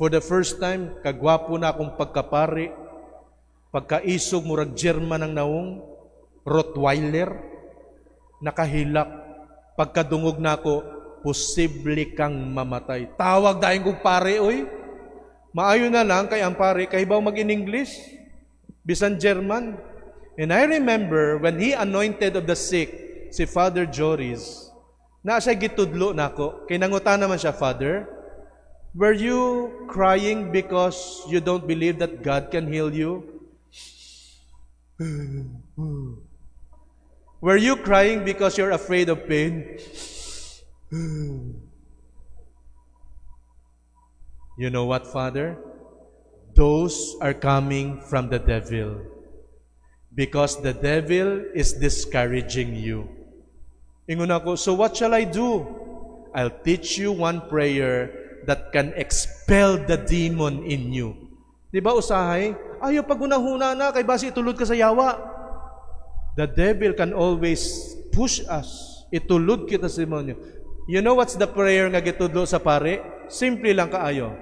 For the first time, kagwapo na akong pagkapari, pagkaisog murag German ang nawong, Rottweiler, nakahilak. Pagkadungog na ako, "Posible kang mamatay." Tawag dayon kong pare, oy. Maayo na lang kay ang pare, kahibaw mag-in English, bisan German. And I remember when he anointed of the sick, si Father Joris, na siya gitudlo nako. Kay nangutana naman siya, "Father, were you crying because you don't believe that God can heal you? Were you crying because you're afraid of pain? You know what, Father? Those are coming from the devil. Because the devil is discouraging you." Ingon ako, "So what shall I do?" "I'll teach you one prayer that can expel the demon in you." Di ba usahay? Ayaw pagunahuna na, kay basi itulod ka sa yawa. The devil can always push us. Itulod kita sa demonyo. You know what's the prayer nga gitudlo sa pare? Simple lang kaayo.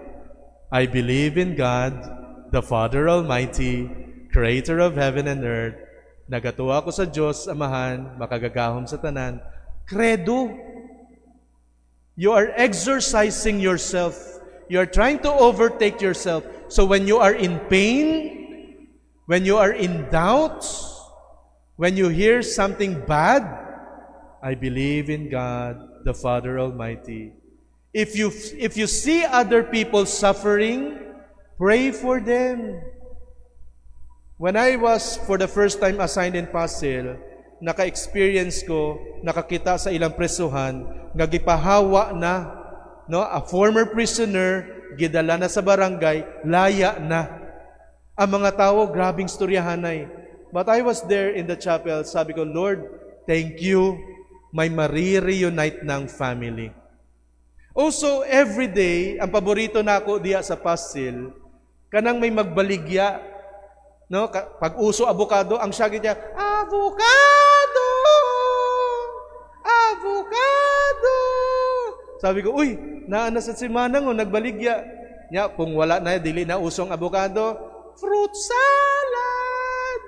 "I believe in God, the Father Almighty, creator of heaven and earth." Nagatuo ako sa Diyos, Amahan, makagagahom sa tanan. Credo. You are exercising yourself. You are trying to overtake yourself. So when you are in pain, when you are in doubt, when you hear something bad, "I believe in God, the Father Almighty." If you see other people suffering, pray for them. When I was for the first time assigned in Pasil, naka-experience ko, nakakita sa ilang presuhan, nga gipahawa na, no, a former prisoner, gidala na sa barangay, laya na. Ang mga tao, grabing storyahanay. But I was there in the chapel, sabi ko, "Lord, thank you, may marireunite ng family." Also, every day, ang paborito na ako diya sa Pasil, kanang may magbaligya, no? Pag uso avocado, ang syagit niya, "Avocado! Avocado!" Sabi ko, "Uy, naa na sa si Manang, oh, nagbaligya." Nya, kung wala na, dili na usong avocado, fruit salad!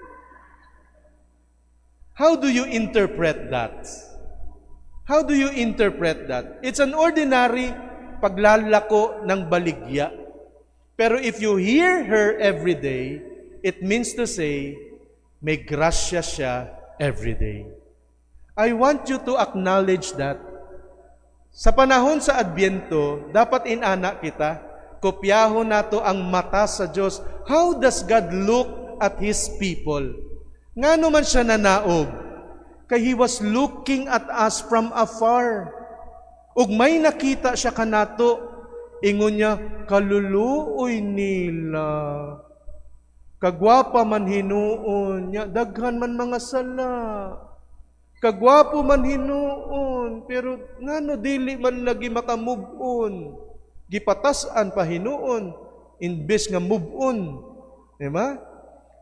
How do you interpret that? How do you interpret that? It's an ordinary paglalako ng baligya. Pero if you hear her every day, it means to say, may grasya siya every day. I want you to acknowledge that. Sa panahon sa Adbyento, dapat inana kita, kopyahon nato ang mata sa Diyos. How does God look at His people? Ngano man siya nanaog? Kay He was looking at us from afar. Ug may nakita siya kanato. Ingon niya, "Kaluluoy nila. Kagwapa man hinuon niya, daghan man mga sala. Kagwapo man hinuon, pero ngano dili man lagi maka-move on? Gipatas-an pa hinuon, imbes nga move on." Di ba?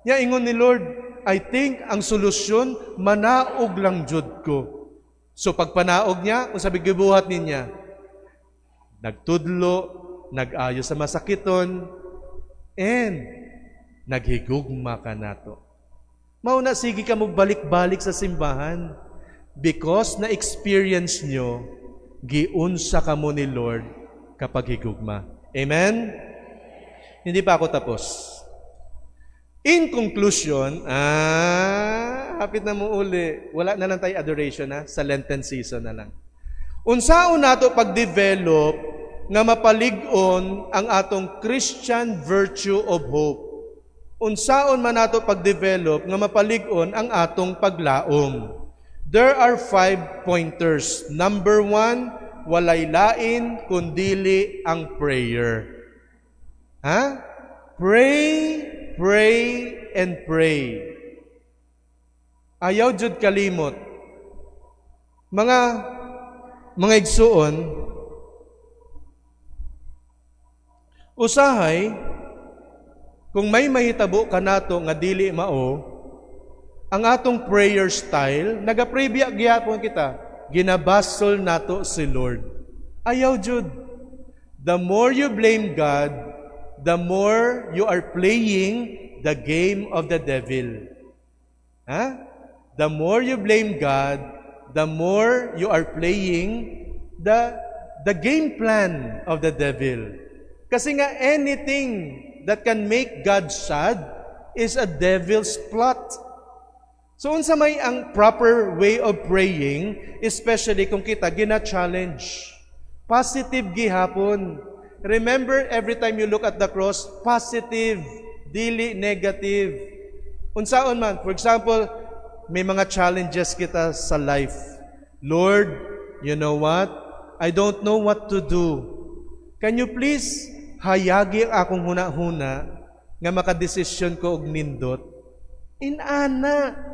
Nya ingon ni Lord, "I think ang solusyon, manaog lang jud ko." So pagpanaog niya, unsa gibuhat niya? Nagtudlo, nag-ayo sa masakiton, and naghigugma kanato. Mao na sige ka mo balik-balik sa simbahan because na-experience nyo giunsa kamo ni Lord kapag higugma. Amen? Hindi pa ako tapos. In conclusion, hapit na mo uli. Wala na lang tayo adoration ha, sa Lenten season na lang. Unsaon nato pag-develop nga mapalig-on ang atong Christian virtue of hope? Unsaon man nato pag-develop nga mapalig-on ang atong paglaom? There are five pointers. Number one, walay lain kundili ang prayer. Ha? Pray, pray, and pray. Ayaw jud kalimot. Mga igsuon, usahay kung may mahitabo kanato nga dili mao, ang atong prayer style, nagapray biya gihapon kita, ginabasol nato si Lord. Ayaw jud. The more you blame God, the more you are playing the game of the devil. Ha? The more you blame God, the more you are playing the game plan of the devil. Kasi nga anything that can make God sad is a devil's plot. So unsa may ang proper way of praying, especially kung kita gina-challenge? Positive gihapon. Remember, every time you look at the cross, positive, dili negative. Unsaon man, for example, may mga challenges kita sa life. "Lord, you know what? I don't know what to do. Can you please hayagi ang akong huna-huna nga makadesisyon ko og nindot?" Inana.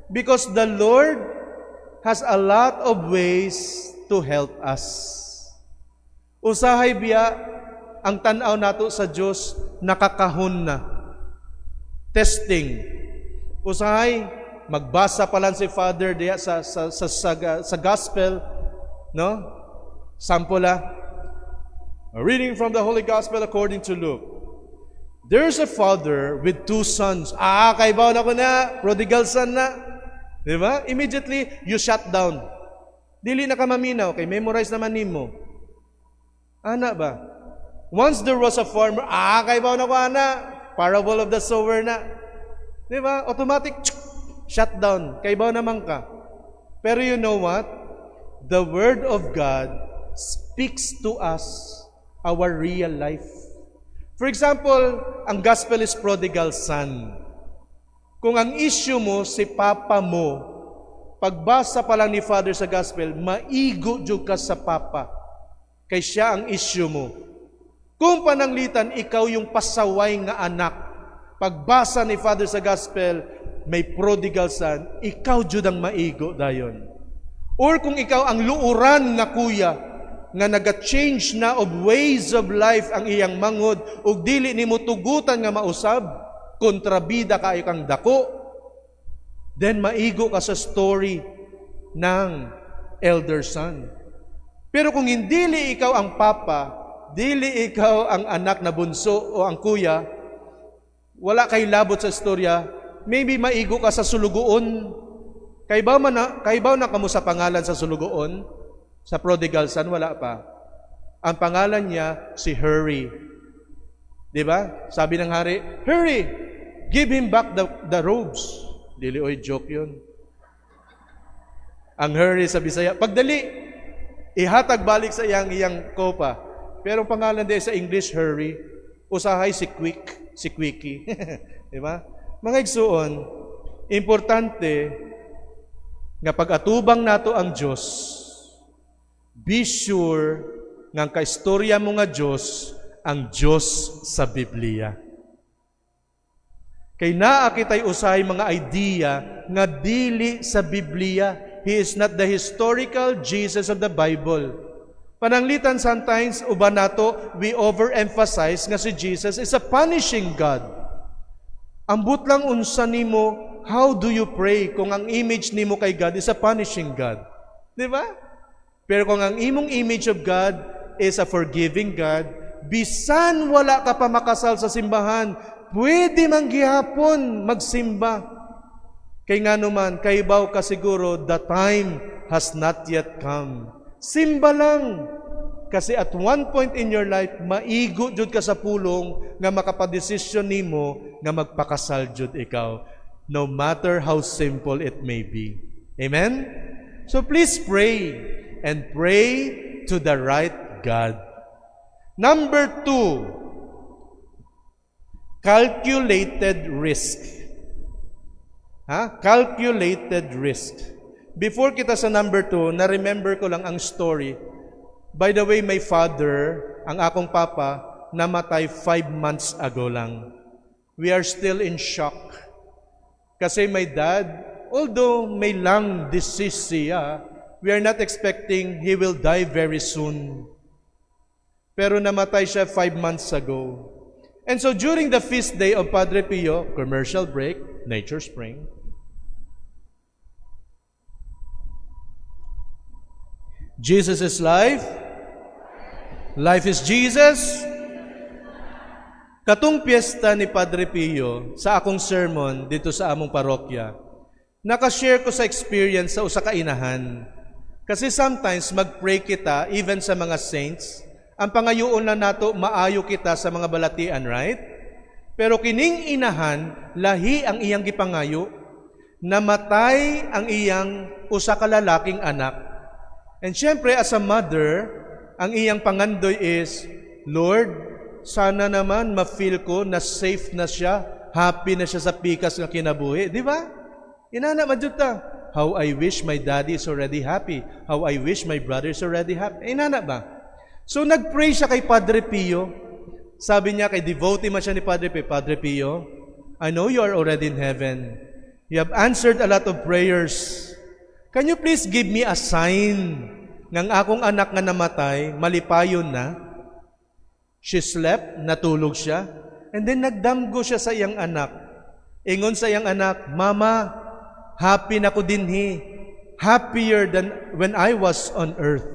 Because the Lord has a lot of ways to help us. Usahay biya ang tan-aw nato sa Dios nakakahon na. Testing. Usahay magbasa pa lang si Father diya sa gospel, no? Sample ah. A reading from the Holy Gospel according to Luke. There's a father with two sons. Ah, kaibaw na ko na, prodigal son na. Di ba? Immediately, you shut down. Dili na ka maminaw, kay memorize naman nimo. Ana ba? Once there was a farmer, ah, kaibaw na ko ana, parable of the sower na. Di ba? Automatic, shut down. Kaibaw naman ka. Pero you know what? The Word of God speaks to us our real life. For example, ang gospel is prodigal son. Kung ang issue mo si papa mo, pagbasa pa lang ni Father sa gospel, maigo jud ka sa papa. Kay siya ang issue mo. Kung pananglitan, ikaw yung pasaway nga anak, pagbasa ni Father sa gospel, may prodigal son, ikaw jud ang maigo dayon. Or kung ikaw ang luoran nga kuya, nga naga-change na of ways of life ang iyang manghod ug dili nimo tugutan nga mausab, kontrabida kaayo kang dako, then maigo ka sa story ng elder son. Pero kung hindi ikaw ang papa, dili ikaw ang anak na bunso o ang kuya, wala kay labot sa istorya, maybe maigo ka sa sulugoon. Kaybaw na kamo sa pangalan sa sulugoon? Sa prodigal son, wala pa. Ang pangalan niya, si Hurry. Di ba? Sabi ng hari, "Hurry! Give him back the robes." Dili oy, joke yun. Ang hurry sa Bisaya, pagdali, ihatag balik sa iyang iyang kopa. Pero ang pangalan din sa English, Hurry. Usahay si Quick, si Quickie. Di ba? Mga igsuon, importante nga pag-atubang nato ang Diyos, be sure nga ang kaistorya mo nga Diyos, ang Diyos sa Biblia. Kay naa kitay usahay mga idea nga dili sa Biblia. He is not the historical Jesus of the Bible. Pananglitan sometimes uban nato, we overemphasize nga si Jesus is a punishing God. Ambot lang unsa nimo, how do you pray kung ang image nimo kay God is a punishing God? Di ba? Pero kung ang imong image of God is a forgiving God, bisan wala ka pa makasal sa simbahan, pwede man gihapon magsimba. Kay nga naman, kaybaw ka siguro, the time has not yet come. Simba lang. Kasi at one point in your life, maigo jud ka sa pulong nga makapadesisyon nimo nga magpakasal jud ikaw. No matter how simple it may be. Amen? So please pray and pray to the right God. Number two, calculated risk. Ha? Calculated risk. Before kita sa number two, na-remember ko lang ang story. By the way, my father, ang akong papa, namatay 5 months ago lang. We are still in shock. Kasi my dad, although may lung disease siya, we are not expecting he will die very soon. Pero namatay siya 5 months ago. And so during the feast day of Padre Pio, commercial break, Nature Spring, Jesus is life. Life is Jesus. Katong piyesta ni Padre Pio sa akong sermon dito sa among parokya, nakashare ko sa experience sa usa ka inahan. Kasi sometimes mag-pray kita even sa mga saints, ang pangayoon lang nato maayo kita sa mga balatian, right? Pero kining inahan, lahi ang iyang gipangayo, namatay ang iyang usa ka lalaking anak. And syempre, as a mother, ang iyang pangandoy is, "Lord, sana naman ma-feel ko na safe na siya, happy na siya sa pikas nga kinabuhi." Di ba? Inana man jud ta. "How I wish my daddy is already happy. How I wish my brother is already happy." Inana ba? So nag-pray siya kay Padre Pio. Sabi niya kay devotee man siya ni Padre Pio, "Padre Pio, I know you are already in heaven. You have answered a lot of prayers. Can you please give me a sign ng akong anak nga namatay, malipayon na?" She slept, natulog siya, and then nagdamgo siya sa iyang anak. Ingon sa iyang anak, "Mama, happy na ko dinhi. Happier than when I was on earth."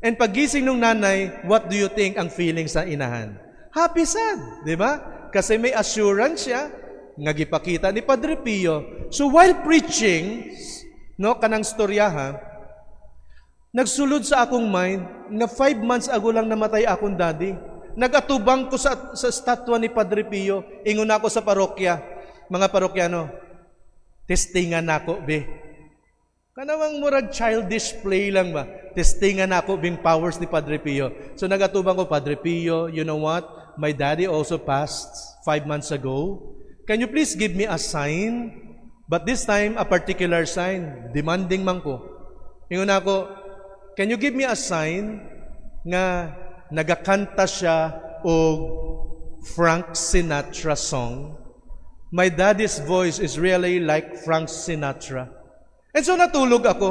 And pagising ng nanay, what do you think ang feeling sa inahan? Happy sad, di ba? Kasi may assurance siya nga gipakita ni Padre Pio. So while preaching, no, kanang storyaha, nagsulod sa akong mind nga 5 months ago lang namatay akong daddy. Nagatubang ko sa statwa ni Padre Pio. Ingon ako sa parokya, "Mga parokyano, testingan nako be." Kanawang murag childish play lang ba? "Testingan nako bing powers ni Padre Pio." So nagatubang ko, "Padre Pio, you know what? My daddy also passed 5 months ago. Can you please give me a sign? But this time, a particular sign." Demanding man ko. Ingon ako, "Can you give me a sign nga nagakanta siya og Frank Sinatra song? My daddy's voice is really like Frank Sinatra." And so natulog ako.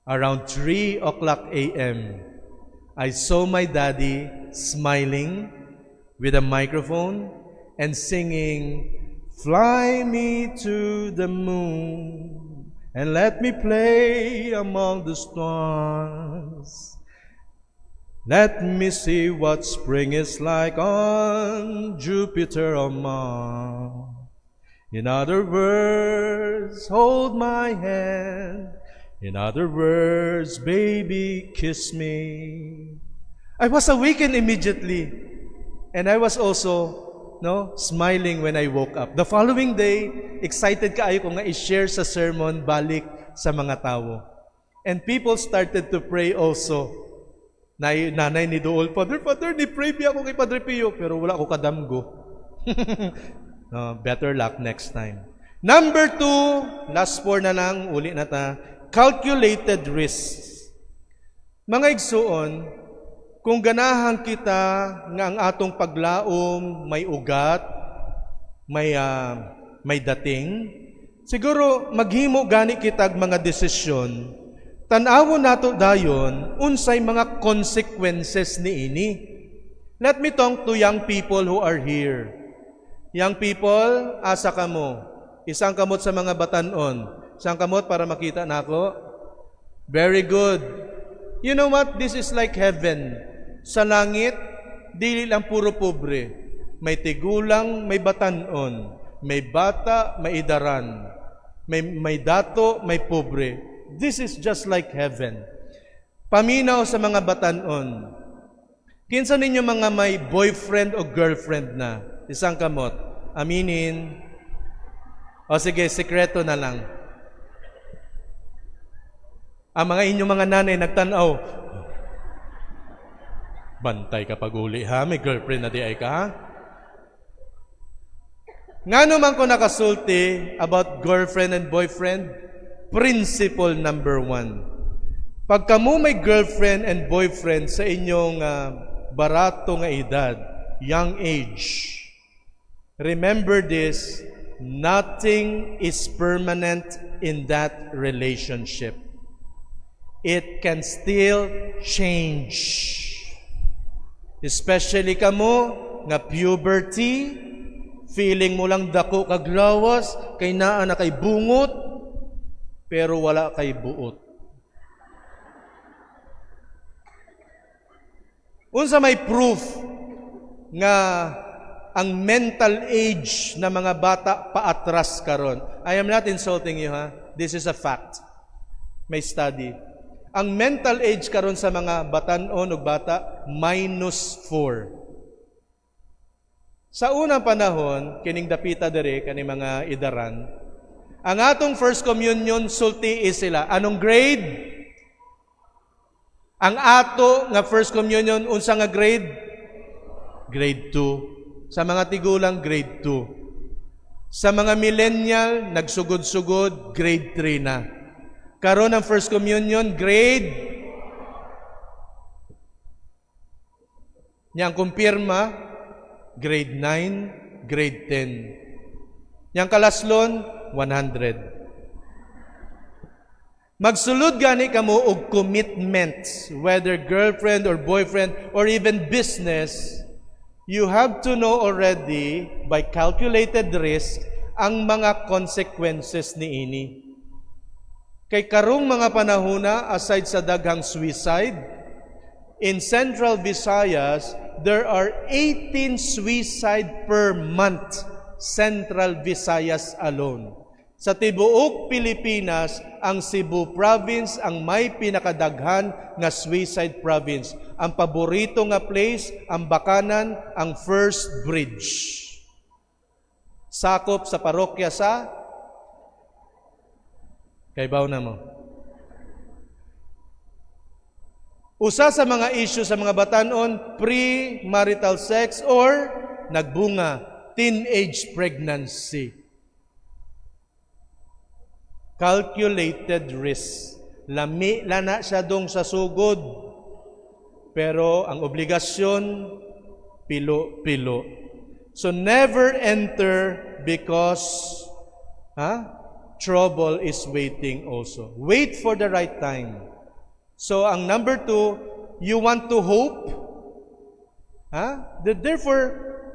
Around 3 o'clock a.m., I saw my daddy smiling with a microphone and singing, "Fly me to the moon and let me play among the stars. Let me see what spring is like on Jupiter or Mars. In other words, hold my hand. In other words, baby, kiss me. I was awakened immediately. And I was also, no, smiling when I woke up. The following day, excited kaayo ko nga i-share sa sermon balik sa mga tao. And people started to pray also. Nanay ni Duol, "Father, Father, ni pray biya ako kay Padre Pio," pero wala ko kadamgo. No, better luck next time. Number two, last four na lang, uli na ta, calculated risks. Mga igsuon, kung ganahan kita nga ang atong paglaom may ugat, may dating, siguro maghimo gani kitag mga desisyon, tan-awon nato dayon unsay mga consequences niini. Let me talk to young people who are here. Young people, asa kamo? Isang kamot sa mga batanon. Isang kamot para makita nako. Very good. You know what? This is like heaven. Sa langit, dili lang puro pobre. May tigulang, may batanon. May bata, may idaran. May dato, may pobre. This is just like heaven. Paminaw sa mga batanon. Kinsa ninyo mga may boyfriend o girlfriend na? Isang kamot. Aminin. O sige, sekreto na lang. Ang mga inyong mga nanay nagtanaw. "Bantay ka pag-uli ha, may girlfriend na diay ka ha." Ngano man ko nakasulti about girlfriend and boyfriend? Principle number one. Pag kamo may girlfriend and boyfriend sa inyong barato nga edad, young age, remember this, nothing is permanent in that relationship. It can still change. Especially kamo nga puberty, feeling mo lang dako kag lawas, kay naa na kay bungot, pero wala kay buot. Unsa may proof nga ang mental age na mga bata paatras karon? I am not insulting you, ha. This is a fact. May study. Ang mental age karon sa mga batan-on ug bata, -4. Sa unang panahon, kining dapita dere kani mga idaran, ang atong first communion, sulti sila. Anong grade? Ang ato nga first communion, unsa nga grade? Grade 2. Sa mga tigulang, grade 2. Sa mga millennial, nagsugod-sugod, grade 3 na. Karon ang first communion, grade Niyang kumpirma, grade 9, grade 10. Niyang kalaslon, 100. Magsulod gani kamo og commitments, whether girlfriend or boyfriend or even business, you have to know already by calculated risk ang mga consequences niini. Kay karong mga panahona, aside sa daghang suicide, in Central Visayas, there are 18 suicide per month, Central Visayas alone. Sa tibuok Pilipinas, ang Cebu Province ang may pinakadaghan nga suicide province. Ang paborito nga place, ang Bakanan, ang First Bridge. Sakop sa parokya sa Kaybaw na mo. Usa sa mga issue sa mga batanon, pre-marital sex or nagbunga, teenage pregnancy. Calculated risk. Lami lana siya dong sa sugod. Pero ang obligasyon, pilo-pilo. So never enter because, ha, trouble is waiting also. Wait for the right time. So ang number two, you want to hope? Ha? Therefore,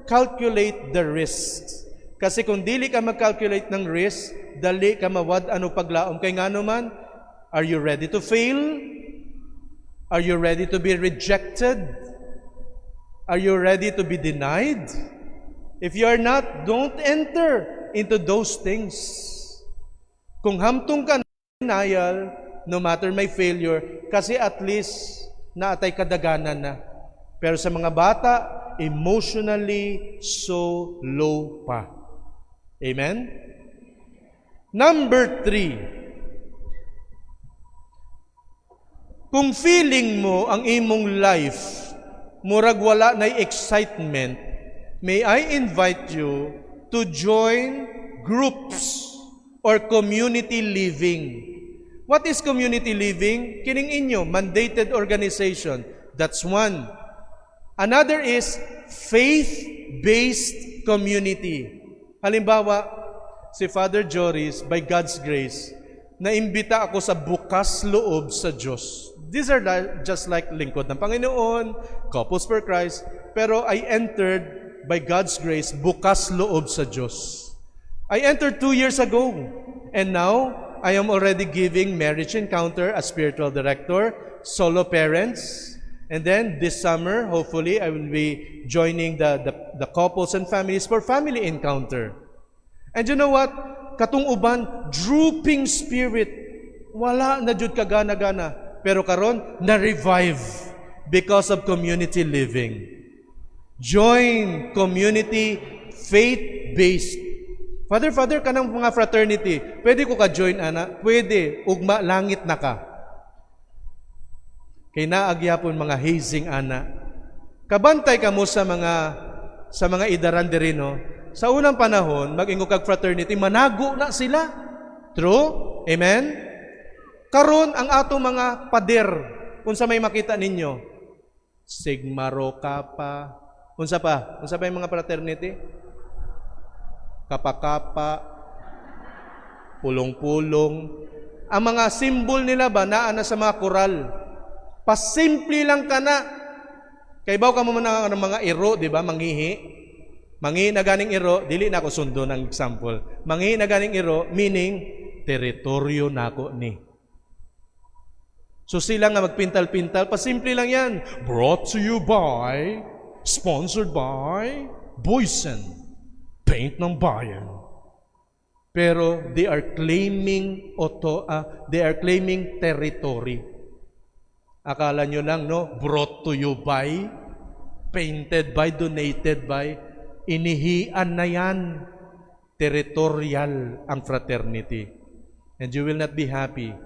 calculate the risks. Kasi kung dili ka mag-calculate ng risk, dali ka mawad ano paglaom. Kay ngano man, are you ready to fail? Are you ready to be rejected? Are you ready to be denied? If you are not, don't enter. into those things. Kung hamtong ka denial, no matter may failure, kasi at least naa tay kadaganan na. Pero sa mga bata, emotionally so low pa. Amen? Number 3, kung feeling mo ang imong life, murag wala na excitement, may I invite you to join groups or community living. What is community living? Kining inyo, mandated organization. That's one. Another is faith-based community. Halimbawa, si Father Joris, by God's grace, naimbita ako sa Bukas Loob sa Diyos. These are just like Lingkod ng Panginoon, Couples for Christ, pero I entered, by God's grace, Bukas Loob sa Diyos. I entered 2 years ago, and now I am already giving marriage encounter as spiritual director, solo parents, and then this summer, hopefully, I will be joining the couples and families for family encounter. And you know what? Katong uban, drooping spirit. Wala na jud kagana-gana. Pero karon na-revive because of community living. Join community faith-based. "Father, Father, kanang mga fraternity, pwede ko ka-join, ana?" Pwede, ugma langit na ka. Kay naa gyapon mga hazing, ana. Kabantay ka mo sa mga idaran diri, no. Sa unang panahon, mag-ingon kag fraternity, manago na sila. True? Amen? Karon ang atong mga pader, unsa may makita ninyo? Sigma Rho Kappa. Unsa pa? Unsa pa yung mga fraternity? Kapakapa, pulong-pulong. Ang mga symbol nila ba, naa na sa mga koral. Pasimple lang ka na. Kay baw ka mo man ng mga iro, di ba? Manghihi. Manghihi na ganing iro, dili na ako sundo ng example. Manghihi na ganing iro, meaning, teritoryo nako ni. So sila nga magpintal-pintal, pasimple lang yan. Brought to you by, sponsored by, Boysen, Paint ng Bayan. Pero they are claiming territory. Akala nyo lang, no? Brought to you by, painted by, donated by, inihian na yan. Territorial ang fraternity. And you will not be happy.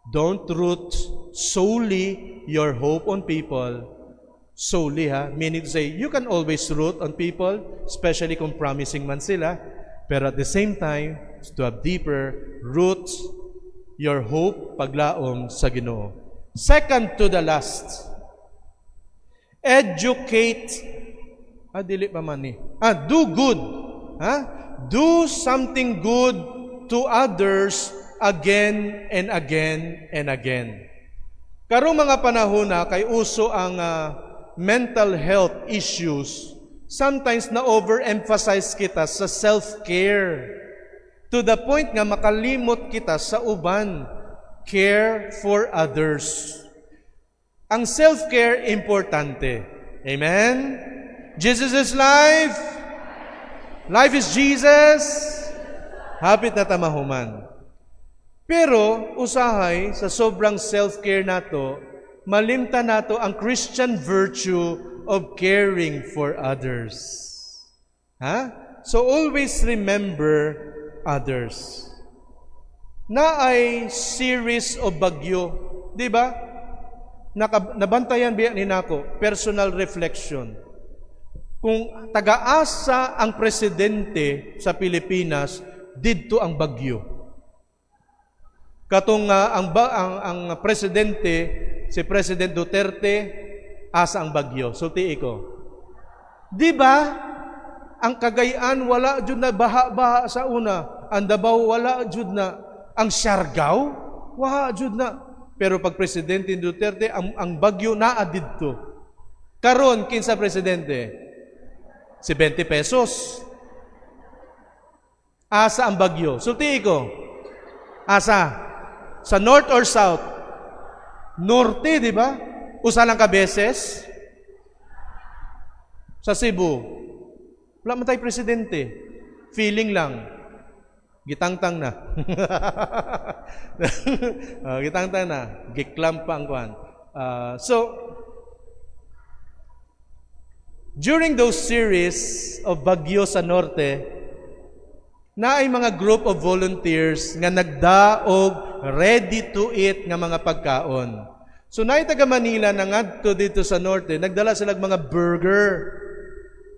Don't root solely your hope on people. Solely ha, meaning to say, you can always root on people, especially kung promising man sila. Pero at the same time, to have deeper roots, your hope paglaom sa Ginoo. Second to the last, educate, dili pa man ni. Do good. Ha? Do something good to others again and again and again. Karong mga panahon na kay uso ang mental health issues, sometimes na overemphasize kita sa self-care. To the point nga makalimot kita sa uban. Care for others. Ang self-care, importante. Amen? Jesus is life. Life is Jesus. Hapit na ta mahuman. Pero usahay sa sobrang self-care nato, malimta nato ang Christian virtue of caring for others. Ha? So always remember others. Naay series of bagyo, di ba? Nabantayan biya ni nako, personal reflection. Kung tagaasa ang presidente sa Pilipinas, didto ang bagyo. Katong ang, ba, ang presidente, si President Duterte, asa ang bagyo? Sulti ko. Di ba? Ang Cagayan wala jud na baha-baha sa una. Ang Davao wala jud na. Ang Siargao wala jud na. Pero pag Presidente Duterte, ang bagyo naa didto. Karon kinsa presidente? Si 20 pesos. Asa ang bagyo? Sulti ko. Asa? Sa north or south? Norte, di ba? Usa lang ka beses. Sa Cebu, wala man tayo presidente. Feeling lang. Gitangtang na. Gitangtang na. Giklamp pa ang kuan. So, during those series of bagyo sa norte, naay mga group of volunteers nga nagdaog ready to eat nga mga pagkaon. So naay taga Manila na ngadto dito sa norte, nagdala sila mga burger.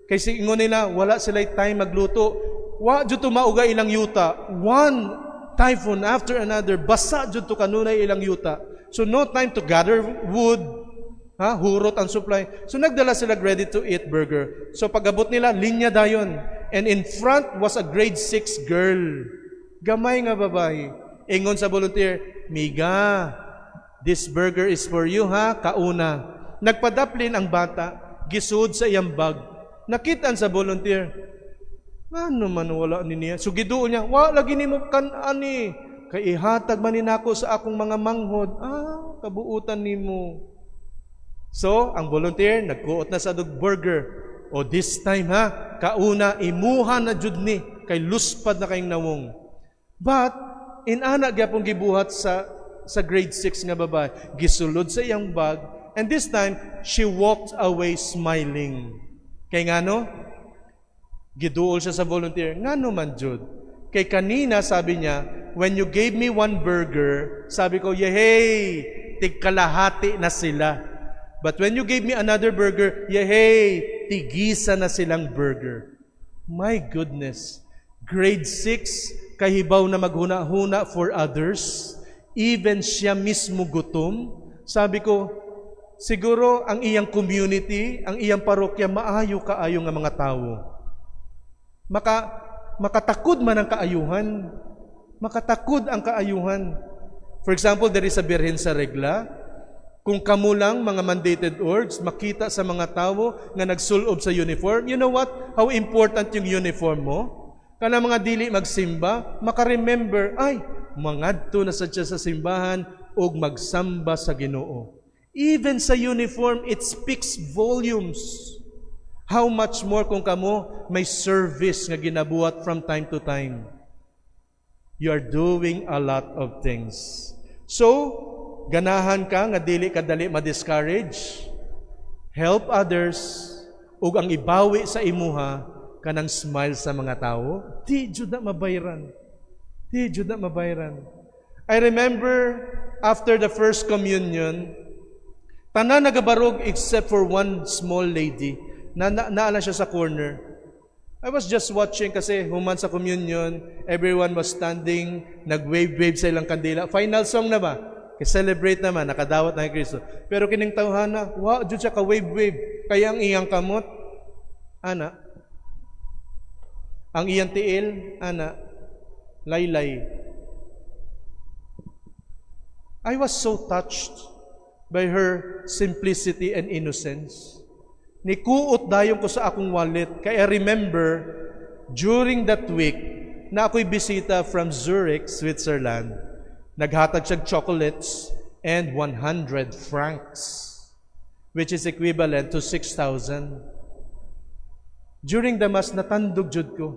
Kay ingon nila, wala sila time magluto. Wa jud to mauga ilang yuta. One typhoon after another, basa jud to kanunay ilang yuta. So no time to gather wood, ha, hurot ang supply. So nagdala sila ready to eat burger. So pag-abot nila, linya dayon. And in front was a grade 6 girl. Gamay nga babae. Ingon sa volunteer, "Miga, this burger is for you ha, kauna." Nagpadaplin ang bata, gisud sa iyang bag. Nakitaan sa volunteer, ano man wala ni niya. So giduol niya, "Wa lagi nimo kan-ani. Kay ihatag man ni nako sa akong mga manghod." "Ah, kabuutan nimo." So, ang volunteer, nagkuot na sa dog burger. "O this time ha, kauna, imuha na jud ni, kay luspad na kayong nawong." But, inana gyapon gibuhat sa grade 6 nga babae. Gisulod sa iyang bag, and this time, she walked away smiling. Kay ngano? Giduol siya sa volunteer. "Ngano man jud? Kay kanina," sabi niya, "when you gave me one burger, sabi ko, 'Yehey, tigkalahati na sila. But when you gave me another burger, yehey, tigisa na silang burger.'" My goodness. Grade 6, kahibaw na maghuna-huna for others. Even siya mismo gutom. Sabi ko, siguro ang iyang community, ang iyang parokya, maayo kaayo nga mga tawo. Makatakod man ang kaayuhan. Makatakod ang kaayuhan. For example, there is a Birhen sa Regla. Kung kamo lang, mga mandated orgs, makita sa mga tao nga nagsulob sa uniform, you know what? How important yung uniform mo? Kana mga dili magsimba, maka-remember, "Ay, mangadto na sa siya sa simbahan og magsamba sa Ginoo." Even sa uniform, it speaks volumes. How much more kung kamo may service nga ginabuhat from time to time. You are doing a lot of things. So, ganahan ka nga dili ka dali ma-discourage, help others, ug ang ibawi sa imuha kanang smile sa mga tao, di jud na mabayran. Di jud na mabayran. I remember after the first communion, tanan nagabarog except for one small lady na naa siya sa corner. I was just watching kasi human sa communion, everyone was standing, nag-wave-wave sa ilang kandila. Final song na ba? Kay celebrate naman, nakadawat na kay Kristo. Pero kining tawhana, wa jud siya ka wave-wave. Kaya ang iyang kamot, ana. Ang iyang tiil, ana, laylay. I was so touched by her simplicity and innocence. Nikuot dayon ko sa akong wallet. Kaya I remember, during that week, na ako'y bisita from Zurich, Switzerland. Naghatag siya chocolates and 100 francs, which is equivalent to 6,000. During the Mass, natandog jud ko.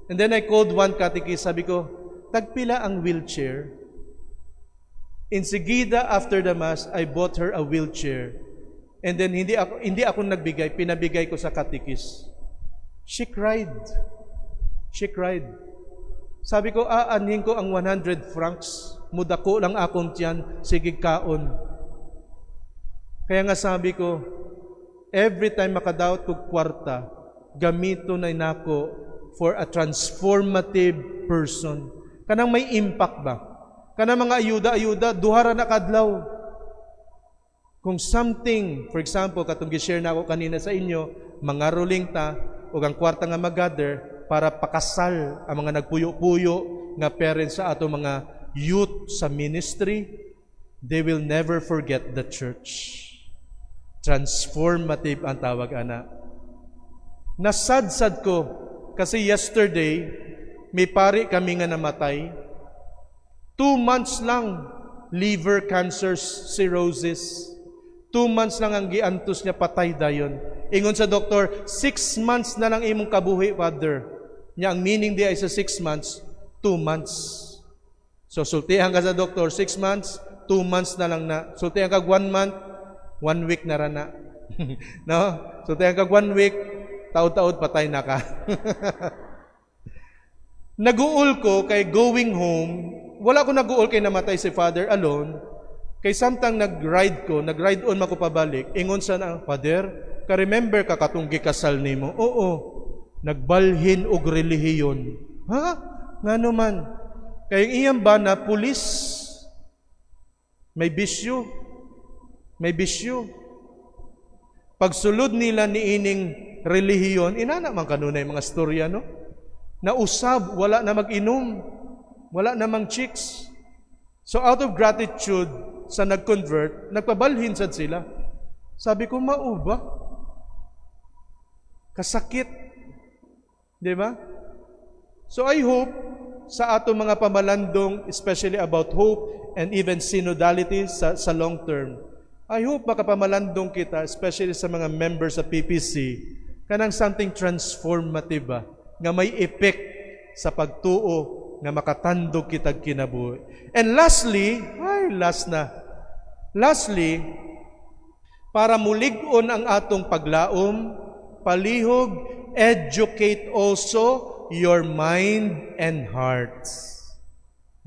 And then I called one catechist, sabi ko, "Tagpila ang wheelchair?" Insigida after the Mass, I bought her a wheelchair. And then hindi ako nagbigay, pinabigay ko sa catechist. She cried. She cried. Sabi ko, "Aanhin ko ang 100 francs. Mudako lang akong tiyan, sige kaon." Kaya nga sabi ko, every time makadawat kog kwarta, gamito na nako for a transformative person. Kanang may impact ba? Kanang mga ayuda-ayuda, duha ra na kadlaw. Kung something, for example, katong gi-share na ako kanina sa inyo, mga ruling ta, o ang kwarta nga mag-gather para pakasal ang mga nagpuyo-puyo nga parents sa ato mga youth sa ministry, they will never forget the church. Transformative ang tawag ana. Nasadsad ko kasi yesterday may pari kami nga namatay. 2 months lang, liver cancer, cirrhosis. 2 months lang ang giantos niya, patay dayon. Ingon sa doktor, "6 months na lang imong kabuhi, Father." Nya ang meaning diay sa 6 months, 2 months. So sultihan ka sa doktor, 6 months, 2 months na lang na. Sultihan ka one month, one week na ra na. No? Sultihan ka one week, taod-taod patay na ka. Naguol ko kay going home, wala ko naguol kay namatay si Father alone, kay samtang nag-ride ko, nag-ride on mako pabalik, ingon sa na, "Father, ka-remember ka katong gikasal nimo?" "Oo." "Nagbalhin og relihiyon." "Ha? Ngano man?" Kay ang iyang bana, pulis. May bisyo. May bisyo. Pagsulod nila ni ining relihiyon, inana man kanunay mga storya, no? Nausab, wala na mag-inom, wala namang chicks. So out of gratitude sa nag-convert, nagpabalhin sad sila. Sabi ko, "Mao ba? Kasakit." Di ba? So I hope sa ato mga pamalandong, especially about hope and even synodality sa long term, I hope makapamalandong kita, especially sa mga members sa PPC, kanang something transformative ba, nga may effect sa pagtuo nga makatandog kitag kinabuhi. And lastly, ay, last na. Lastly, para mulig-on ang atong paglaom, palihog, educate also your mind and hearts.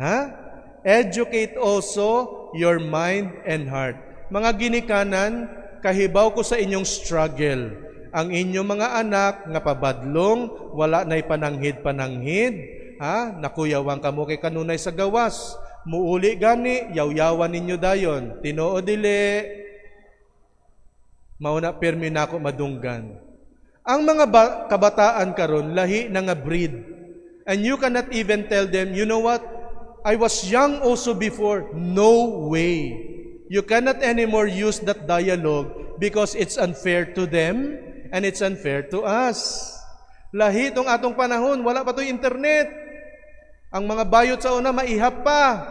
Ha? Educate also your mind and heart. Mga ginikanan, kahibaw ko sa inyong struggle. Ang inyong mga anak nga pabadlong, wala na'y pananghid-pananghid, ha? Nakuyawang kamo kay kanunay sa gawas. Muuli gani, yawyawan ninyo dayon. Tinuod dili? Mauna pirmi nako madunggan. Ang mga kabataan karon lahi na nga breed. And you cannot even tell them, "You know what? I was young also before." No way. You cannot anymore use that dialogue because it's unfair to them and it's unfair to us. Lahi tong atong panahon, wala pa to'y internet. Ang mga bayot sa una, maihap pa.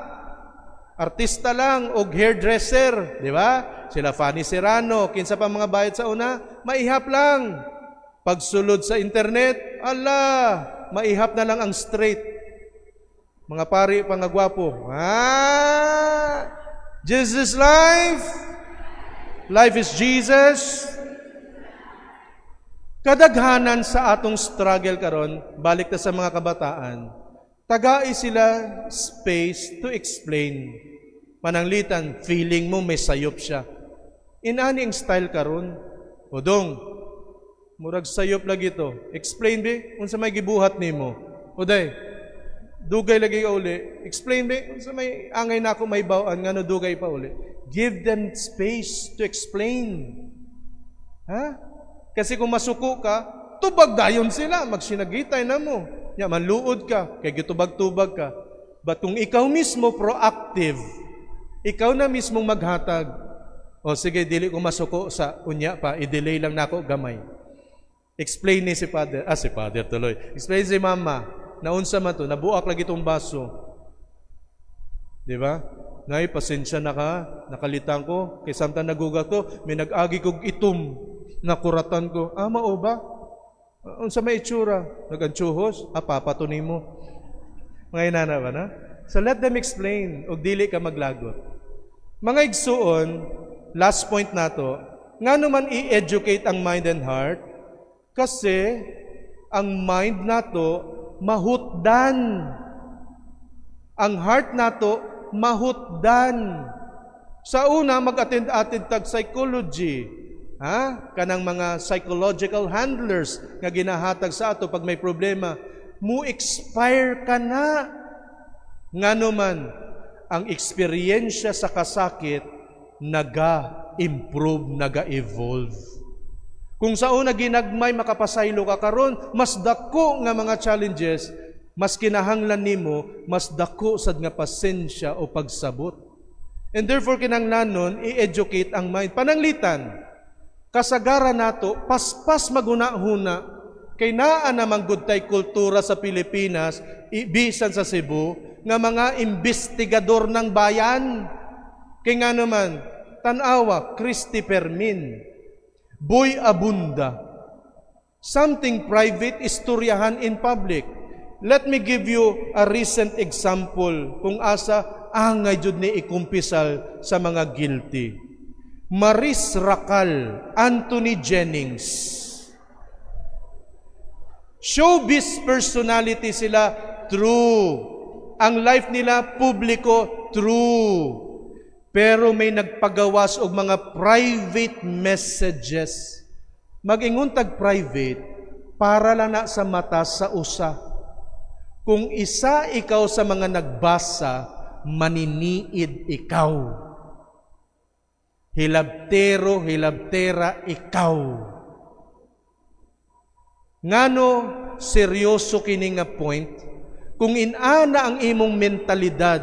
Artista lang og hairdresser, di ba? Sila Fanny Serrano, kinsa pa mga bayot sa una, maihap lang. Pagsulod sa internet, ala, maihap na lang ang straight. Mga pari pa nga gwapo. Ah! Jesus life. Life is Jesus. Kadaghanan sa atong struggle karon, balik ta sa mga kabataan, tagai sila space to explain. Pananglitan, feeling mo may sayop siya. Inani ang style karon. "Odong, murag sayop lagi to. Explain be, unsa may gibuhat nimo? Uday, dugay lagi ka uli. Explain be, unsa may angay nako mahibaw-an ngano dugay pa uli?" Give them space to explain. Ha? Kasi kung masuko ka, tubag dayon sila, magsinagitay na mo. Ya, manluod ka, kay gitubag-tubag ka. But kung ikaw mismo proactive, ikaw na mismo maghatag, "O sige, dili ko masuko sa unya pa, i-delay lang nako gamay. Explain ni si Father, ah, si Father tuloy. Explain si Mama, naunsa man to, nabuak lagi itong baso. Di ba? Ngay, pasensya na ka, nakalitan ko, kay samtang naguga ko, may nag-agi kog itom, nakuratan ko." "Ah, mao ba? Unsa may itsura? Nagantsuhos? Ah, papa to nimo." Mga inana ba na? So let them explain, ug dili ka maglagot. Mga igsuon, last point nato, ngano man i-educate ang mind and heart? Kasi ang mind nato mahutdan. Ang heart nato mahutdan. Sa una, mag-attend-attend tag psychology. Ha? Kanang mga psychological handlers nga ginahatag sa ato pag may problema. Mu expire ka na. Ngano man, ang eksperyensya sa kasakit naga-improve, naga-evolve. Kung sa una ginagmay makapasaylo ka, karon mas dako nga mga challenges, mas kinahanglan nimo mas dako sad nga pasensya o pagsabot. And therefore kinahanglanon i-educate ang mind. Pananglitan, kasagaran nato paspas maghuna-huna kay naa namang gud tay kultura sa Pilipinas, bisan sa Cebu, nga mga investigador ng bayan. Kay nga naman, tan-awa, Cristy Fermin, Boy Abunda. Something private, istoryahan in public. Let me give you a recent example kung asa angay jud ni ikumpisal sa mga guilty. Maris Racal, Anthony Jennings. Showbiz personality sila, true. Ang life nila, publiko, true. Pero may nagpagawas og mga private messages. Mag-ingon tag private, para lang na sa mata sa usa. Kung isa ikaw sa mga nagbasa, maniniid ikaw. Hilabtero, hilabtera, ikaw. Ngano seryoso kini nga point? Kung inana ang imong mentalidad,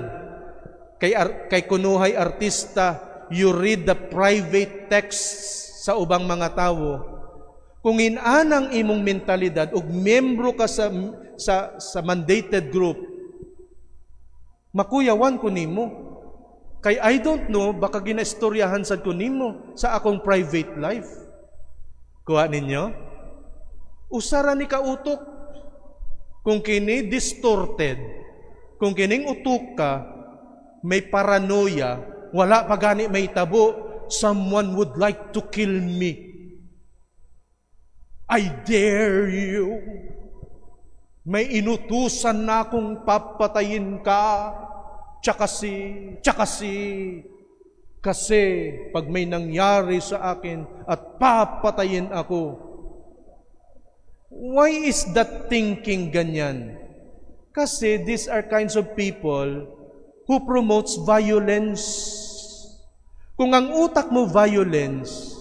kay kunuhay artista, you read the private texts sa ubang mga tawo. Kung inana ang imong mentalidad ug membro ka sa mandated group, makuyawan ko nimo. Kay I don't know, baka ginaistoryahan sad ko nimo sa akong private life. Kuha ninyo? Usara ni kautok. Kung kini distorted, kung kining utok ka, may paranoia, wala pa gani may tabo, someone would like to kill me. I dare you. May inutusan na akong papatayin ka. Tsaka si. Kasi pag may nangyari sa akin at papatayin ako. Why is that thinking ganyan? Kasi these are kinds of people who promotes violence. Kung ang utak mo violence,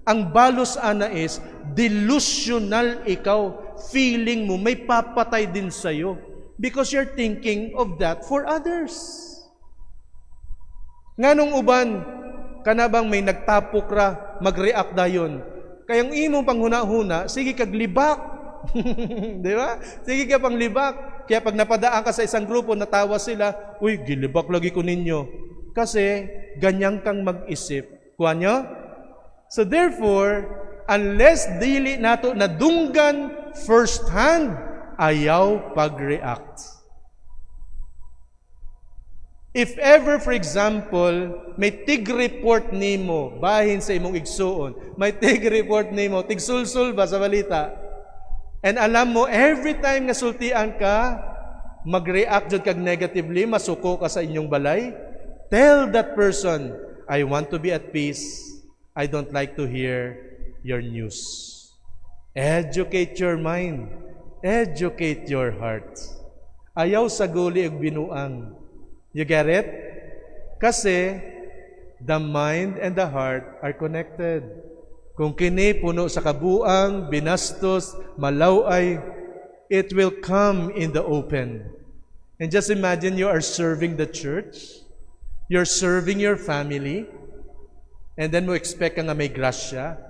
ang balos ana is delusional ikaw. Feeling mo may papatay din sa'yo because you're thinking of that for others. Nganong uban, kana bang may nagtapok ra, mag-react dayon? Kaya ang imong panghuna-huna, sige kag libak. Di ba? Sige ka pang libak. Kaya pag napadaan ka sa isang grupo, natawa sila, "Uy, gilibak lagi ko ninyo." Kasi ganyan kang mag-isip. Kuha nyo? So therefore, unless dili nato nadunggan first hand, ayaw pag-react. If ever, for example, may tig-report nimo, bahin sa imong igsuon, may tig-report nimo, tigsulsul ba sa balita? And alam mo, every time nga sultian ka, mag-react jud kag negatively, masuko ka sa inyong balay, tell that person, "I want to be at peace. I don't like to hear your news." Educate your mind. Educate your heart. Ayaw sa guli og binuang. You get it? Kasi the mind and the heart are connected. Kung kini puno sa kabuang, binastos, malaway, it will come in the open. And just imagine you are serving the church, you're serving your family, and then mo expect ka nga may grasya.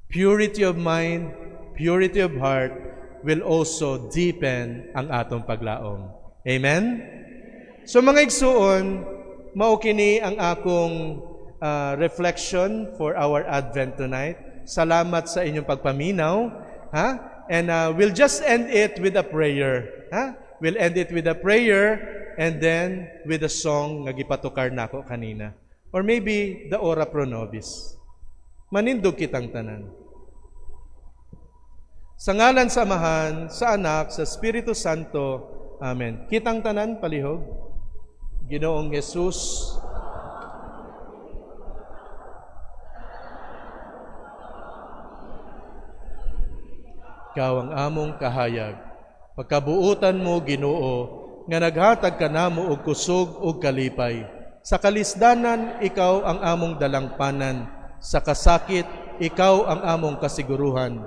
Purity of mind, purity of heart will also deepen ang atong paglaom. Amen? So mga igsuon, mao kini ang akong reflection for our Advent tonight. Salamat sa inyong pagpaminaw. Ha? And we'll just end it with a prayer. Ha? We'll end it with a prayer and then with a song nga gipatukar nako kanina. Or maybe the Ora Pro Nobis. Manindog kitang tanan. Sa ngalan sa Amahan, sa Anak, sa Espiritu Santo. Amen. Kitang tanan, palihog. Ginoong Jesus, Ikaw ang among kahayag. Pagkabuutan mo, Ginoo, nga naghatag ka namo og kusog ug kalipay. Sa kalisdanan, ikaw ang among dalangpanan. Sa kasakit, ikaw ang among kasiguruhan.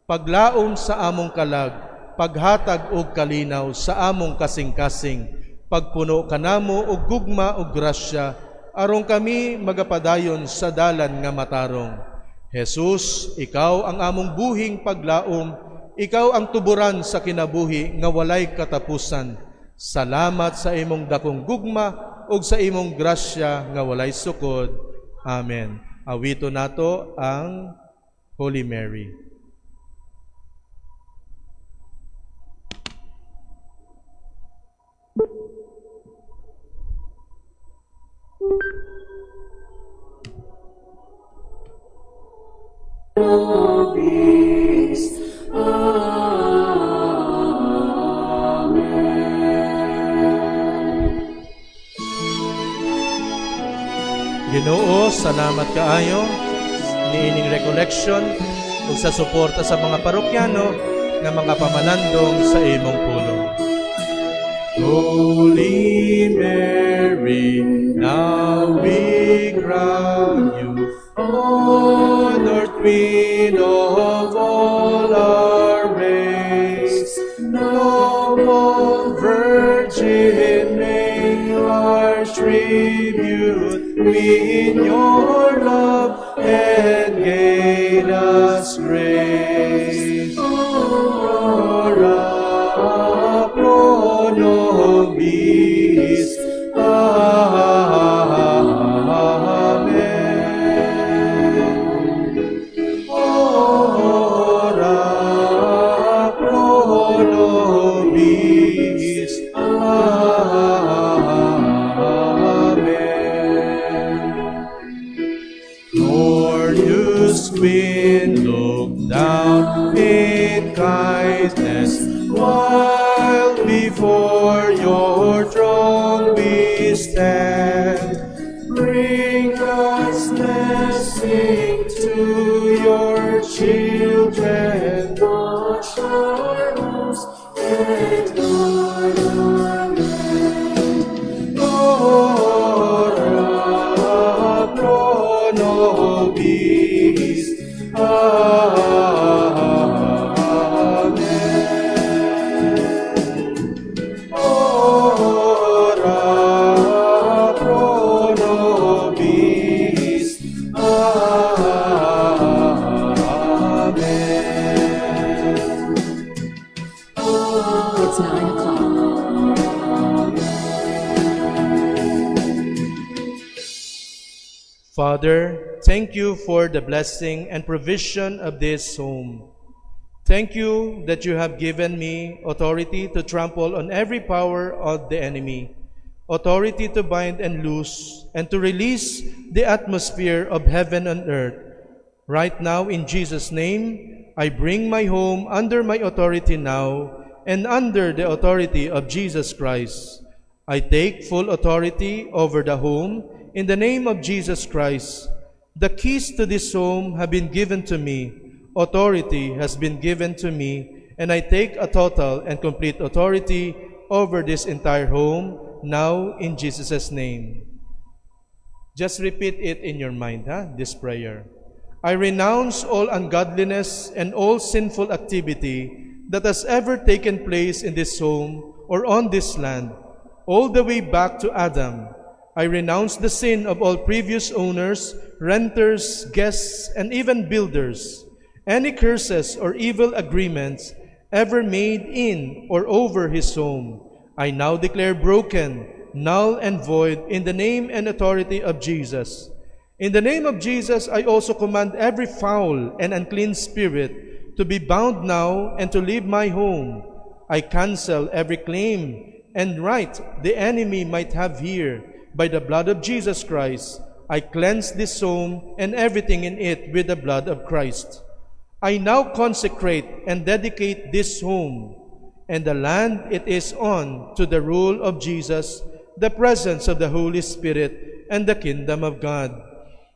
Paglaom sa among kalag, paghatag og kalinaw sa among kasing-kasing, pagpuno kanamo og gugma ug grasya, aron kami magapadayon sa dalan nga matarong. Jesus, ikaw ang among buhing paglaom, ikaw ang tuburan sa kinabuhi nga walay katapusan. Salamat sa imong dakong gugma ug sa imong grasya nga walay sukod. Amen. Awito nato ang Holy Mary. nobis. Amen. Ginoo, salamat kaayo niining recollection ug sa suporta sa mga parokyano nga mga pamalandong sa imong pulong. Holy Mary, now we crown you, honored Queen of all our race. Noble Virgin, make our tribute, win your love and gain us grace. Ora pro nobis. Amen. Ora pro nobis. Amen. Glorious Queen, look down in kindness while before your throne we stand. Bring God's blessing to your children. Watch our homes and guard our land. Ora pro nobis. Amen. Ora pro nobis. Amen. It's 9 o'clock. Father, thank you for the blessing and provision of this home. Thank you that you have given me authority to trample on every power of the enemy, authority to bind and loose, and to release the atmosphere of heaven and earth. Right now, in Jesus' name, I bring my home under my authority now and under the authority of Jesus Christ. I take full authority over the home in the name of Jesus Christ. The keys to this home have been given to me. Authority has been given to me, and I take a total and complete authority over this entire home now in Jesus' name. Just repeat it in your mind, huh? This prayer. I renounce all ungodliness and all sinful activity that has ever taken place in this home or on this land, all the way back to Adam. I renounce the sin of all previous owners, renters, guests, and even builders. Any curses or evil agreements ever made in or over his home, I now declare broken, null, and void in the name and authority of Jesus. In the name of Jesus, I also command every foul and unclean spirit to be bound now and to leave my home. I cancel every claim and right the enemy might have here. By the blood of Jesus Christ, I cleanse this home and everything in it with the blood of Christ. I now consecrate and dedicate this home and the land it is on to the rule of Jesus, the presence of the Holy Spirit, and the kingdom of God.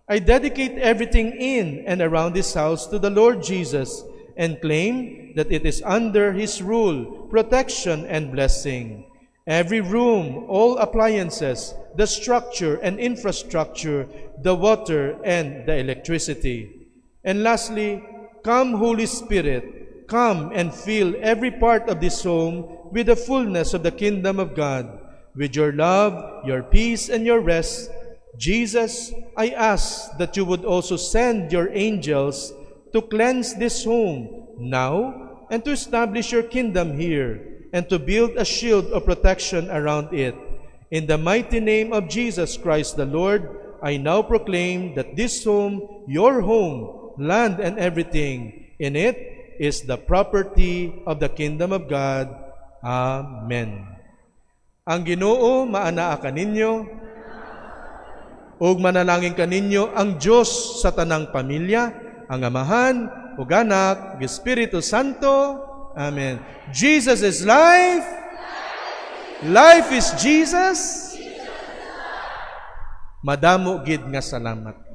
I dedicate everything in and around this house to the Lord Jesus and claim that it is under His rule, protection, and blessing. Every room, all appliances, the structure and infrastructure, the water and the electricity. And lastly, come, Holy Spirit, come and fill every part of this home with the fullness of the kingdom of God, with your love, your peace, and your rest. Jesus, I ask that you would also send your angels to cleanse this home now and to establish your kingdom here and to build a shield of protection around it. In the mighty name of Jesus Christ the Lord, I now proclaim that this home, your home, land, and everything in it is the property of the kingdom of God. Amen. Ang Ginoo maanaa kaninyo ug manalangin kaninyo ang Dios sa tanang pamilya, ang Amahan, Ug Anak, ug Espiritu Santo. Amen. Jesus is life. Life is Jesus. Madamo gid nga salamat.